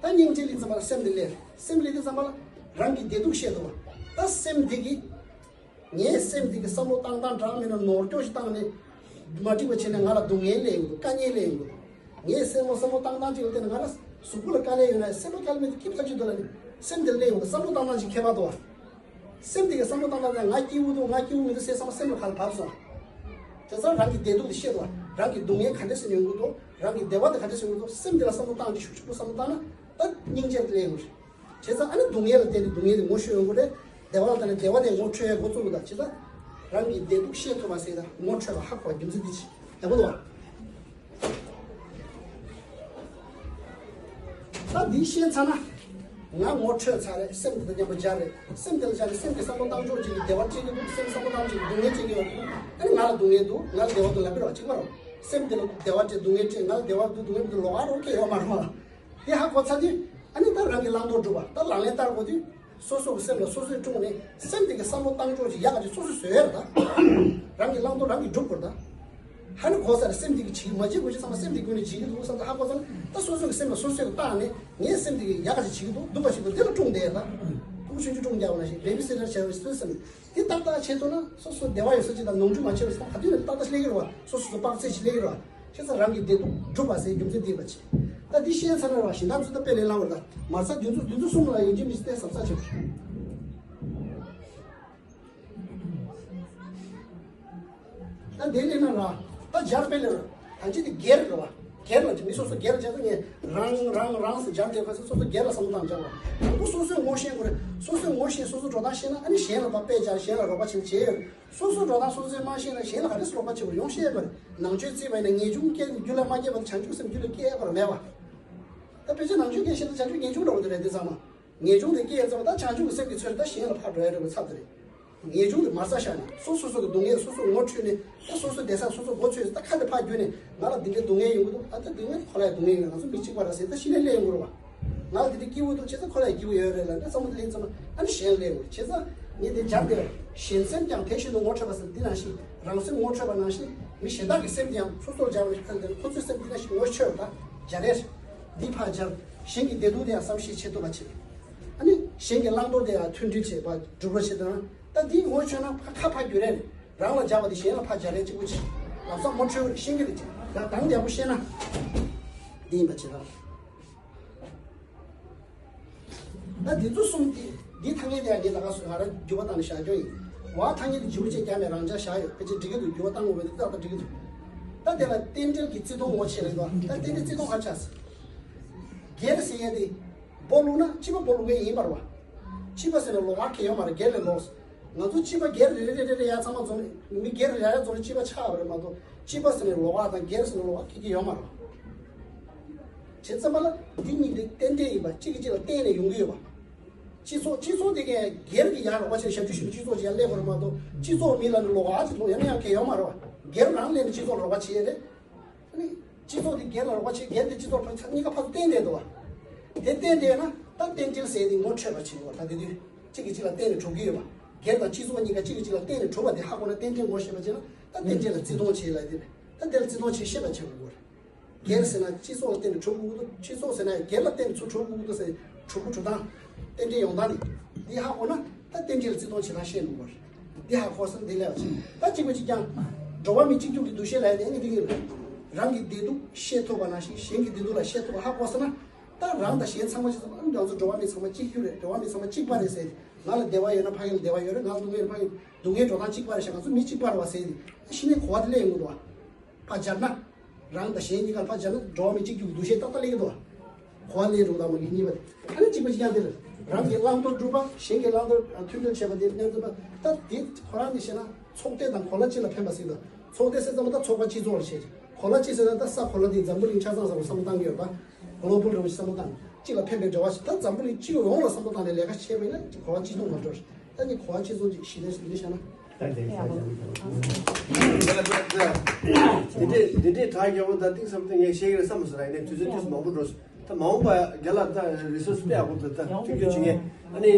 ད་སྙིང་རྗེ་སླེབས་ཙམ་པ་ལ་སེམས་འདི་སླེབས། སེམས་སླེབས་དུས་ཙམ་པ་ལ་རང་གི་བདེ་སྡུག་ཤེས་འདུག་ད་སེམས་འདི་གིས། ངའི་སེམས་འདི་གི་བསམ་བློ་བཏང་སྟངས་འདྲ་མིན་ན་ནོར་སྐྱོ་ཞིག་བཏང་ནས་མ་འགྲིག་པ་བྱས་ན་ང་ལ་སྡུག་བསྔལ་སླེབས་ཡོང་གི་འདུག་དཀའ་ངལ་སླེབས་ཡོང་གི་འདུག་ངའི་སེམས་ལ་བསམ་བློ་བཏང་སྟངས་ཅིག་ལ་བརྟེན་ནས་ང་ལ་གཟུགས་པོ་ལ་དཀའ་ལས་ཡོད་ན་སེམས་ལ་དཀའ་ལས་མེད་དུས་སྐྱིད་པ་ཅིག་འདུག་ལབ་ནས་སེམས་འདི་སླེབས་ཡོང་གི་འདུག་བསམ་བློ་བཏང་སྟངས་ཅིག་ཁྱད་པར་འདུག་བ། སེམས་འདི་གི་བསམ་བློ་བཏང་སྟངས་ལ་ང་སྐྱིད་པོ་འདུག་ང་སྐྱིད་པོ་མི་འདུག་ཟེར་བསམ་བློ་སེམས་ལ་ག་ལ་བབས་སོང་། དེ་ཚོ་རང་གི་བདེ་སྡུག་དེ་ཤེས་འདུག་བ། རང་གི་སྡུག་བསྔལ་ག་འདྲ་ཞིག་མྱོང་གི་འདུག་རང་གི་བདེ་བ་དེ་ག་འདྲ་ཞིག་མྱོང་གི་འདུག་སེམས་འདི་ལ་བསམ་བློ་བཏང་ཅིག་ཤུགས་ཆེན་པོ་བསམ་བློ་བཏང་ན་ད་སྙིང་རྗེ་སླེབས་ཡོང་གི་རེད། བྱས་ཙང་ཨ་ནི་སྡུག་བསྔལ་ལ་བརྟེན་ནས་སྡུག་བསྔལ་དེ་ངོ་ཤེས་ཡོང་གི་རེད། བདེ་བ་ལ་བརྟེན་ནས་བདེ་བ་དེ་ངོ་འཕྲོད་ཡ་འགོ་བཙུགས་གི་འདུག་བྱས་ཙང་རང་གི་བདེ་སྡུག་ཤེས་ཐུབ་པ་ཟེར་ད་ངོ་འཕྲོད་པ་ཧ་གོ་རྒྱུ་མཚན་འདི་ཅི་ཡག་པོ་འདུག་བ། ད་འདི་ཤེས་ཚར་ན་ང་ངོ་འཕྲོད་ཚར་རེད། སེམས་དེ་དང་མཉམ་པོ་སྦྱར་རེད། སེམས་དེ་ལ་སྦྱར་ནས་སེམས་ཀྱི་བསམ་བློ་བཏང་ཕྱོགས་གཅིག་གིས་བདེ་བ་སྐྱེ་གི་འདུག་སེམས་བསམ་བློ་བཏང་ཕྱོགས་གཅིག་གིས་སྡུག་བསྔལ་སྐྱེ་གི་ཡོད་འདུག་ཨ་ནི་ང་ལ་སྡུག་བསྔལ་འདུག་ང་ལ་བདེ་བ་འདུག་ལབ་ཀྱི་རེད་བ། གཅིག་པ་རེད། སེམས་དེ་ལ་བདེ་བ་སྐྱེ་སྡུག་བསྔལ་སྐྱེ། ང་ལ་བདེ་བ་འདུག་སྡུག་བསྔལ་འདུག་ལོགས་ཀ་རོགས་སྐྱེ་ཡོད་མ་རེད་བ། དེ་ཧ་གོ་ཚར་དུས་ཨ་ནི་ད་རང་གི་བླང་དོར་སྒྲུབ་པ་ད་ལག་ལེན་བསྟར་དགོས་དུས། སོ་སོ་གི་སེམས་ལ་སོ་སོས་དཀྲུགས་ནས་སེམས་དེ་གི་བསམ་བློ་བཏང་ཕྱོགས་ཅིག་ཡག་ག་ཅིག་སོ་སོས་བཟོས་ཡོད་རེད་ད། རང་གི་བླང་དོར་རང་གིས་སྒྲུབ་དགོས་རེད་ད། ཧ་ནི་གོ་ས་རེད། སེམས་དེ་གི་བྱེད་མ་བྱེད་དགོས་ཆེ་ཚང་མ་སེམས་དེ་ཀུན་ནས་བྱེད་ཀྱི་འདུག་བསམ་ཚེ་ཧ་གོ་ཚང་ད་སོ་སོ་གི་སེམས་ལ་སོ་སོས་བཏང་ནས་ངའི་སེམས་དེ་གི་ཡག་ག་ཅིག་བྱེད་ཀྱི་འདུག་སྡུག་ག་ཞིག་འདུག་དེ་ལ་ཀྲུང་བསྡད་ཡ་ད། ཕྲུ་གུ་ཆུང་ཆུང་ཀྲུང་རྒྱག་པ་ནང་བཞིན་བེ་བི་སི་ཊར་བྱས་པ་སོ་སོའི་སེམས་དེ་ཏག་ཏག་བྱེད་ཐུབ་ན་སོ་སོ་བདེ་བ་ཡོད་ས་ཅིག་དང་ནོར་འཁྲུལ་མ་བྱས་པ་ཞིག་དང་ག་དུས་ནས་ཏག་ཏག་ཞིག་སླེབས་ཀྱི་རེད་བ། སོ་སོ་སོ་དཔག་ཚད་ཞིག་སླེབས་ཀྱི་རེད་བ། བྱས་ཙང་རང་གི་བདེ་སྡུག་སྒྲུབ་པ་ཟེར་རྒྱུ་མཚན་དེ་ཡིན་པ་བྱས། ད་འདི་ཤེས་ཚར་ན་ར་ཞིང་ཐང་ཚོ་ད་དཔེ་ལེན་ལང་བར་ད་མ་རྩ་བདུན་ཚོ་བདུན་ཚོ་གསུམ་ལ་ཡིན་གཅིག་མིན་གཅིག་བལྟས་ཟབ་ཚ་ཆེ། ད་དེ་ལས་ན་ར། ད་སྦྱར་དཔེ་ལེན་ར། ད་ཅི་དེ་སྒེར་རེད་བ། སྒེར་ལ་མི་སོ་སོ་སྒེར་ལ་བྱས་ན་ངས་རང་རང་རང་ཟེར་སྦྱར་དེ་ཁ་སོ་སོ་སོ་སྒེར་ལ་བསམ་བློ་བཏང་སྦྱར་བ། དང་པོ་སོ་སོའི་ངོ་ཤེས་དགོས་རེད། སོ་སོའི་ངོ་ཤེས་སོ་སོ་འགྲོ་སྟངས་ཤེས་ན་ཨ་ནི་གཞན་ལ་ཕར་དཔེ་སྦྱར་གཞན་ལ་རོགས་པ་བྱེད་བྱེད་ཡོད་རེད། སོ་སོ་འགྲོ་སྟངས་སོ་སོས་མ་ཤེས་ན་གཞན་ལ་ག་རེ་རོགས་པ་བྱེད་དགོས་ཡོང་ཤེས་ཡོད་པ་རེད། ནང་ཆོས་བརྩིས་པ་ཡིན་ན་ངེས་འབྱུང་སྐྱེ་རྒྱུ་ལ་མ་སྐྱེས་པ་དང་བྱང་ཆུབ་སེམས་རྒྱུད་ལ་སྐྱེ་ཡོད་པ་རེད་མེད་བ། ད་ཕལ་ཆེར་ནང་ཆོས་སྐད་བཤད་ན་བྱང་ཆུབ་ངེས་འབྱུང་འདྲ་བོ་དེ་རེད་དེ་ཚང་མ། ངེས་འབྱུང་དེ་སྐྱེས་ཡོད་ཙང་ད་བྱང་ཆུབ་ཀྱི་སེམས་ཀྱི་ཚུལ་ད་གཞན་ལ་ཕར་འགྲོ་ཡ་འགྲོ་བའི་ཚབ་དེ་རེད། ངེས་འབྱུང་དེ་མར་ས་བཞག་ནས་སོ་སོ་སོ་གི་སྡུག་བསྔལ་སོ་སོ་ངོ་འཕྲོད་ནས་ད་སོ་སོ་བདེ་ས་སོ་སོ་མགོ་ཚོས་ད་ཁ་དེ་ཕར་བརྒྱུད་ནས་ང་ལ་འདི་འདྲའི་སྡུག་བསྔལ་ཡོང་གི་འདུག་ཨ་ད་སྡུག་བསྔལ་ཁོ་ལ་ཡང་སྡུག་བསྔལ་ཡོད་ང་ཚོ་མི་གཅིག་པ་ར་ཟེར་ད་ཤི་ནས་སླེབས་ཡོང་གི་རེད་བ། ང་ལ་འདི་འདྲའི་སྐྱིད་པོ་འདུག་བྱས་ཙང་ཁོ་ལ་ཡང་སྐྱིད་པོ་ཡོད་རེད་ལ་ད་བསམ་བློ་དེ་ལེན་ཙམ་ཨ་ནི་གཞན་ལ་སླེབས་ཡོང་གི་རེད། བྱས་ཙང་ངས་འདི་སྦྱར་དེ་གཞན་སེམས་ཀྱང་དེ་བཞིན་དུ་ངོ་འཕྲོད་པ་ཟེར་འདི་ནང་བཞིན་རང་སེམས་ངོ་འཕྲོད་པ་ནང་བཞིན་མི་གཞན་དག་གི་སེམས་ཀྱང་སོ་སོར་སྦྱར་བའི་ཁ་འདིར་ཁོ་ཚོའི་སེམས་འདི་ནང་བཞིན་ངོ་འཕྲོད་པ་ད་སྦྱར་རེད། འདི་ཕར་སྦྱར། གཞན་གྱི་བདེ་སྡུག་དེ་ཡང་བསམ་ཤེས་བྱེད་ཐུབ་པ་བྱེད། ཨ་ནི་གཞན་གྱི་བླང་དོར་དེ་ཡང་མཐུན་སྒྲིལ་བྱེད་པ་སྒྲུབ་པ་བྱེད་དང་ད་འདིའི་ངོ་ཆོད་ན་ཕ་ཁ་ཕ་རྒྱུ་རེད། རང་ལ་སྦྱར་བ་དེ་གཞན་ལ་ཕ་སྦྱར་རེད་གཅིག་པུ་བྱེད། ལམ་སང་མ་འཕྲོད་པར་ཤེས་ཀྱི་རེད་ཅེས་ད་གདངས་ཡག་པོ་ཤེས་ན་འདི་ཡིན་པ་བྱེད་དང་། ད་འདི་ཚོ་གསུམ་འདི་འདི་ཐ་སྙད་དེ་ཡང་འདི་ད་ག་སུ་ང་རང་འགྱུར་བ་བཏང་ནས་བཞག་རྒྱུ་ཡིན། བ་ཐ་སྙད་དེ་འཇུ་བྱེད་རྒྱ་མེད་རང་འཇགས་བཞག་ཡོད་ཕལ་ཆེར་འགྲིག་གི་འདུག་འགྱུར་བ་བཏང་དགོས་པའི་འདི་ཏག་ཏག་འགྲིག་གི་འདུག་ད་དེ་ལ་རྟེན་འབྲེལ་གྱི་བརྩི་མཐོང་ངོ་ཆེ་རེད་དོ། ད་རྟེན་འབྲེལ་བརྩི་མཐོང་ག་ཆགས་སོང་། སྒེར་ཟེར་ཡས་དེ་སྦོ་ལུག་ན་སྤྱི་པ་སྦོ་ལུག་གི་ཡིན་པར་བ། སྤྱི་པ་ཟེར་ན་ལོགས་ཀ་གལ་ཡོད་མ་རེད་སྒེར་ལས་ལོགས། ང་ཚོ་སྤྱི་པ་སྒེར་རེ་རེ་རེ་རེ་ཡ་ཚང་མ་འཛོམས་མི་སྒེར་རེ་ཡ་ཡ་འཛོམས་སྤྱི་པ་ཆགས་པ་རེད་མ་གཏོགས་སྤྱི་པ་ཟེར་ན་ལོགས་ཀ་དང་སྒེར་ཟེར་ན་ལོགས་ཀ་གལ་གྱི་ཡོད་མ་རེད། བྱས་ཙང་མ་ལ་འདི་གཉིས་འདི་རྟེན་འབྲེལ་ཡིན་པ་གཅིག་གིས་གཅིག་ལ་བརྟེན་ནས་ཡོང་གི་ཡོད་པ། སྤྱི་ཚོགས་སྤྱི་ཚོགས་དེ་གའི་སྒེར་གྱི་ཡ་རོགས་པ་བྱས་ཞབས་ཞུ་ཞུ་མི་སྤྱི་ཚོགས་ཀྱི་ཡ་སླེབས་པ་རེད་མ་གཏོགས་སྤྱི་ཚོགས་མི་ལ་ནི་ལོགས་ཀ་གཅིག་ལོགས་ཡ་ནི་ཡང་གལ་ཡོད་མ་རེད་བ། སྒེར་རང་སླེབས་ནས་སྤྱི་ཚོགས་རོགས་པ་བྱས་རེད། ཨ་ནི། སྤྱི་ཚོགས་དེ་སྒེར་ལ་རོགས་པ་བྱེད་སྒེར་དེ་སྤྱི་ཚོགས་ཕན་ཚུན་གཉིས་ཀ་ཕར་ཚུར་བརྟེན་ནས་འདུག་བ། དེ་བརྟེན་བསྡད་ན་ད་རྟེན་འབྲེལ་ཟེར་དེ་ངོ་འཕྲོད་པ་བྱེད་དགོས་ད་དེ་དུས་གཅིག་གིས་གཅིག་ལ་བརྟེན་ནས་གྲུབ་ཀྱི་ཡོད་པ། སྒེར་དང་སྤྱི་ཚོགས་གཉིས་ཀ་གཅིག་གིས་གཅིག་ལ་བརྟེན་ནས་གྲུབ་པ་དེ་ཧ་གོ་ན་རྟེན་འབྲེལ་ངོ་ཤེས་པ་བྱས་ན་ད་རྟེན་འབྲེལ་ལ་བརྩི་མཐོང་བྱེད་ལ་དེ་རེད། ད་དེ་ལ་བརྩི་མཐོང་བྱེད་ཤེས་པ་བྱེད་དགོས་རེད། སྒེར་ཟེར་ན་སྤྱི་ཚོགས་ལ་བརྟེན་ནས་གྲུབ་དགོས་ཀྱི་འདུག་སྤྱི་ཚོགས་ཟེར་ན་སྒེར་ལ་བརྟེན་ནས་ཚུར་གྲུབ་དགོས་ཀྱི་འདུག་ཟེར་གྲུབ་པོ་གྲུབ་སྟངས་རྟེན་འབྲེལ་ཡོང་སྟངས་དེ་འདི་ཧ་གོ་ན་ད་རྟེན་འབྲེལ་ལ་བརྩི་མཐོང་བྱེད་སྟངས་ཤེས་དགོས་རེད། འདི་ཧ་གོ་ས་འདི་ལས་བ་ཆེ། ད་གཅིག་པ་གཅིག་རྐྱང་། འགྲོ་བ་མི་གཅིག་གྱུར་གྱི་འདུ་ཤེས་ལ་ཡ་དེ་ཨ་ནི་འདི་གི་རང་གི་བདེ་སྡུག་ཤེས་ཐུབ་པ་ནང་བཞིན་གཞན་གྱི་བདེ་སྡུག་ལ་ཤེས་ཐུབ་པ་ཧ་གོ་ས་ན། ད་རང་དང་གཞན་ཚང་མ་ཞིག་ཚང་མ་ང་ཚོ་འགྲོ་བ་མི་ཚང་མ་གཅིག་གྱུར་རེད། འགྲོ་བ་མི་ཚང་མ་གཅིག་པ་རེད་ཟེར། ང་ལ་བདེ་བ་ཡོད་ན་ཕ་གི་ལ་བདེ་བ་ཡོད་རེད། ང་ལ་སྡུག་བསྔལ་ཡོད་ན་ཕ་གི་སྡུག་བསྔལ་འགྲོ་སྟངས་གཅིག་པ་རེད་ཤག་ང་ཚོ་མི་གཅིག་པ་རེད་བ་ཟེར་ཏེ་ཤི་ནས་གོ་བ་དེ་སླེབས་ཡོང་གི་འདུག་བ། ཕར་སྦྱར་ན། རང་དང་གཞན་གཉིས་ཀར་ཕར་སྦྱར་ན་འགྲོ་བ་མི་གཅིག་གྱུར་གྱི་འདུ་ཤེས་ཏག་ཏག་སླེབས་ཀྱི་འདུག་བ། གོ་བ་སླེབས་རུང་དང་མ་གི་གཉིས་པ་དེ། ཨ་ནི་གཅིག་པ་གཅིག་རྐྱང་དེ་རེད། རང་གི་བླང་དོར་སྒྲུབ་པ་གཞན་གྱི་བླང་དོར་མཐུན་སྒྲིལ་བྱེད་པ་དེ་སྙན་འཛིན་པ་ད་དེ་ཁོ་རང་ནས་བཤད་ན་ཚོགས་སྡེ་དང་གོ་ལ་གཅིག་ལ་ཕན་པ་ཟེར་གྱི་འདུག་ཚོགས་སྡེ་ཟེར་ཙམ་ད་ཚོགས་པ་སྤྱི་ཚོགས་ལ་བཤད་ཀྱི། གོ་ལ་གཅིག་ཟེར་ན་ད་ས་གོ་ལ་དེ་འཛམ་བུ་གླིང་ཆ་ཚང་ས་རུ་བསམ་བློ་བཏང་གི་ཡོད་པ། གོ་ལོ་བུལ་རུ་བསམ་བློ་བཏང་། གཅིག་ལ་ཕན་པའི་འབྲེལ་བ་ཞིག་ད་འཛམ་བུ་གླིང་སྤྱི་ཡོངས་ལ་བསམ་བློ་བཏང་ནས་ལས་ཀ་བྱས་པ་ཡིན་ན་གོ་བ་གཅིག་མཐོང་མ་འགྲོ། ད་ནི་གོ་བ་གཅིག་མཐོང་གཅིག་ཞི་བདེ་ཞི་བདེ་བྱ་ན། ད་དེ་ས་ཆ་མི་འདུག་དེ་འདྲའི་དྲ་རྒྱ་པོ་ད་གཏིང་ཟབ་ཏུ་ངས་བཤད་ཀྱི་རེད་བསམ་མ་སོང་ར། ཡིན་ནའི་དུས་ཚོད་ཏོག་ཙམ་མང་པོ་འགྲོ་སོང་། ད་མ་འོངས་པ་རྒྱ་ལ་ད་རི་སོར་སི་དཔེ་ཡག་པོ་འདུག་ད་མཐུན་འགྱུར་བྱེད་མཁན་ཨ་ནི་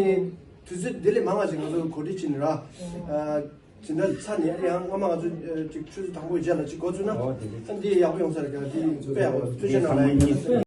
དུས་ཚོད་འདི་ལས་མང་བ་ཞིག་ང་ཚོ་གོ་སྒྲིག་བྱེད་ནི་ར། ཨ། ཇི་འདྲ་ཚ་ནས་ཡང་སྔ་མ་ང་ཚོ་ཨ་ཅིག་ཆུ་ཚོད་དང་པོའི་རྗེས་ལ་ཅིག་འགོ་ཚུགས་ན་ཨ་འདི་ཡག་པོ་ཡོང་ས་རེད། ཀྱང་འདི་དཔེ་ཡག་པོ་འདུག་ཐུགས་རྗེ་གནང་ལ་ཡིན།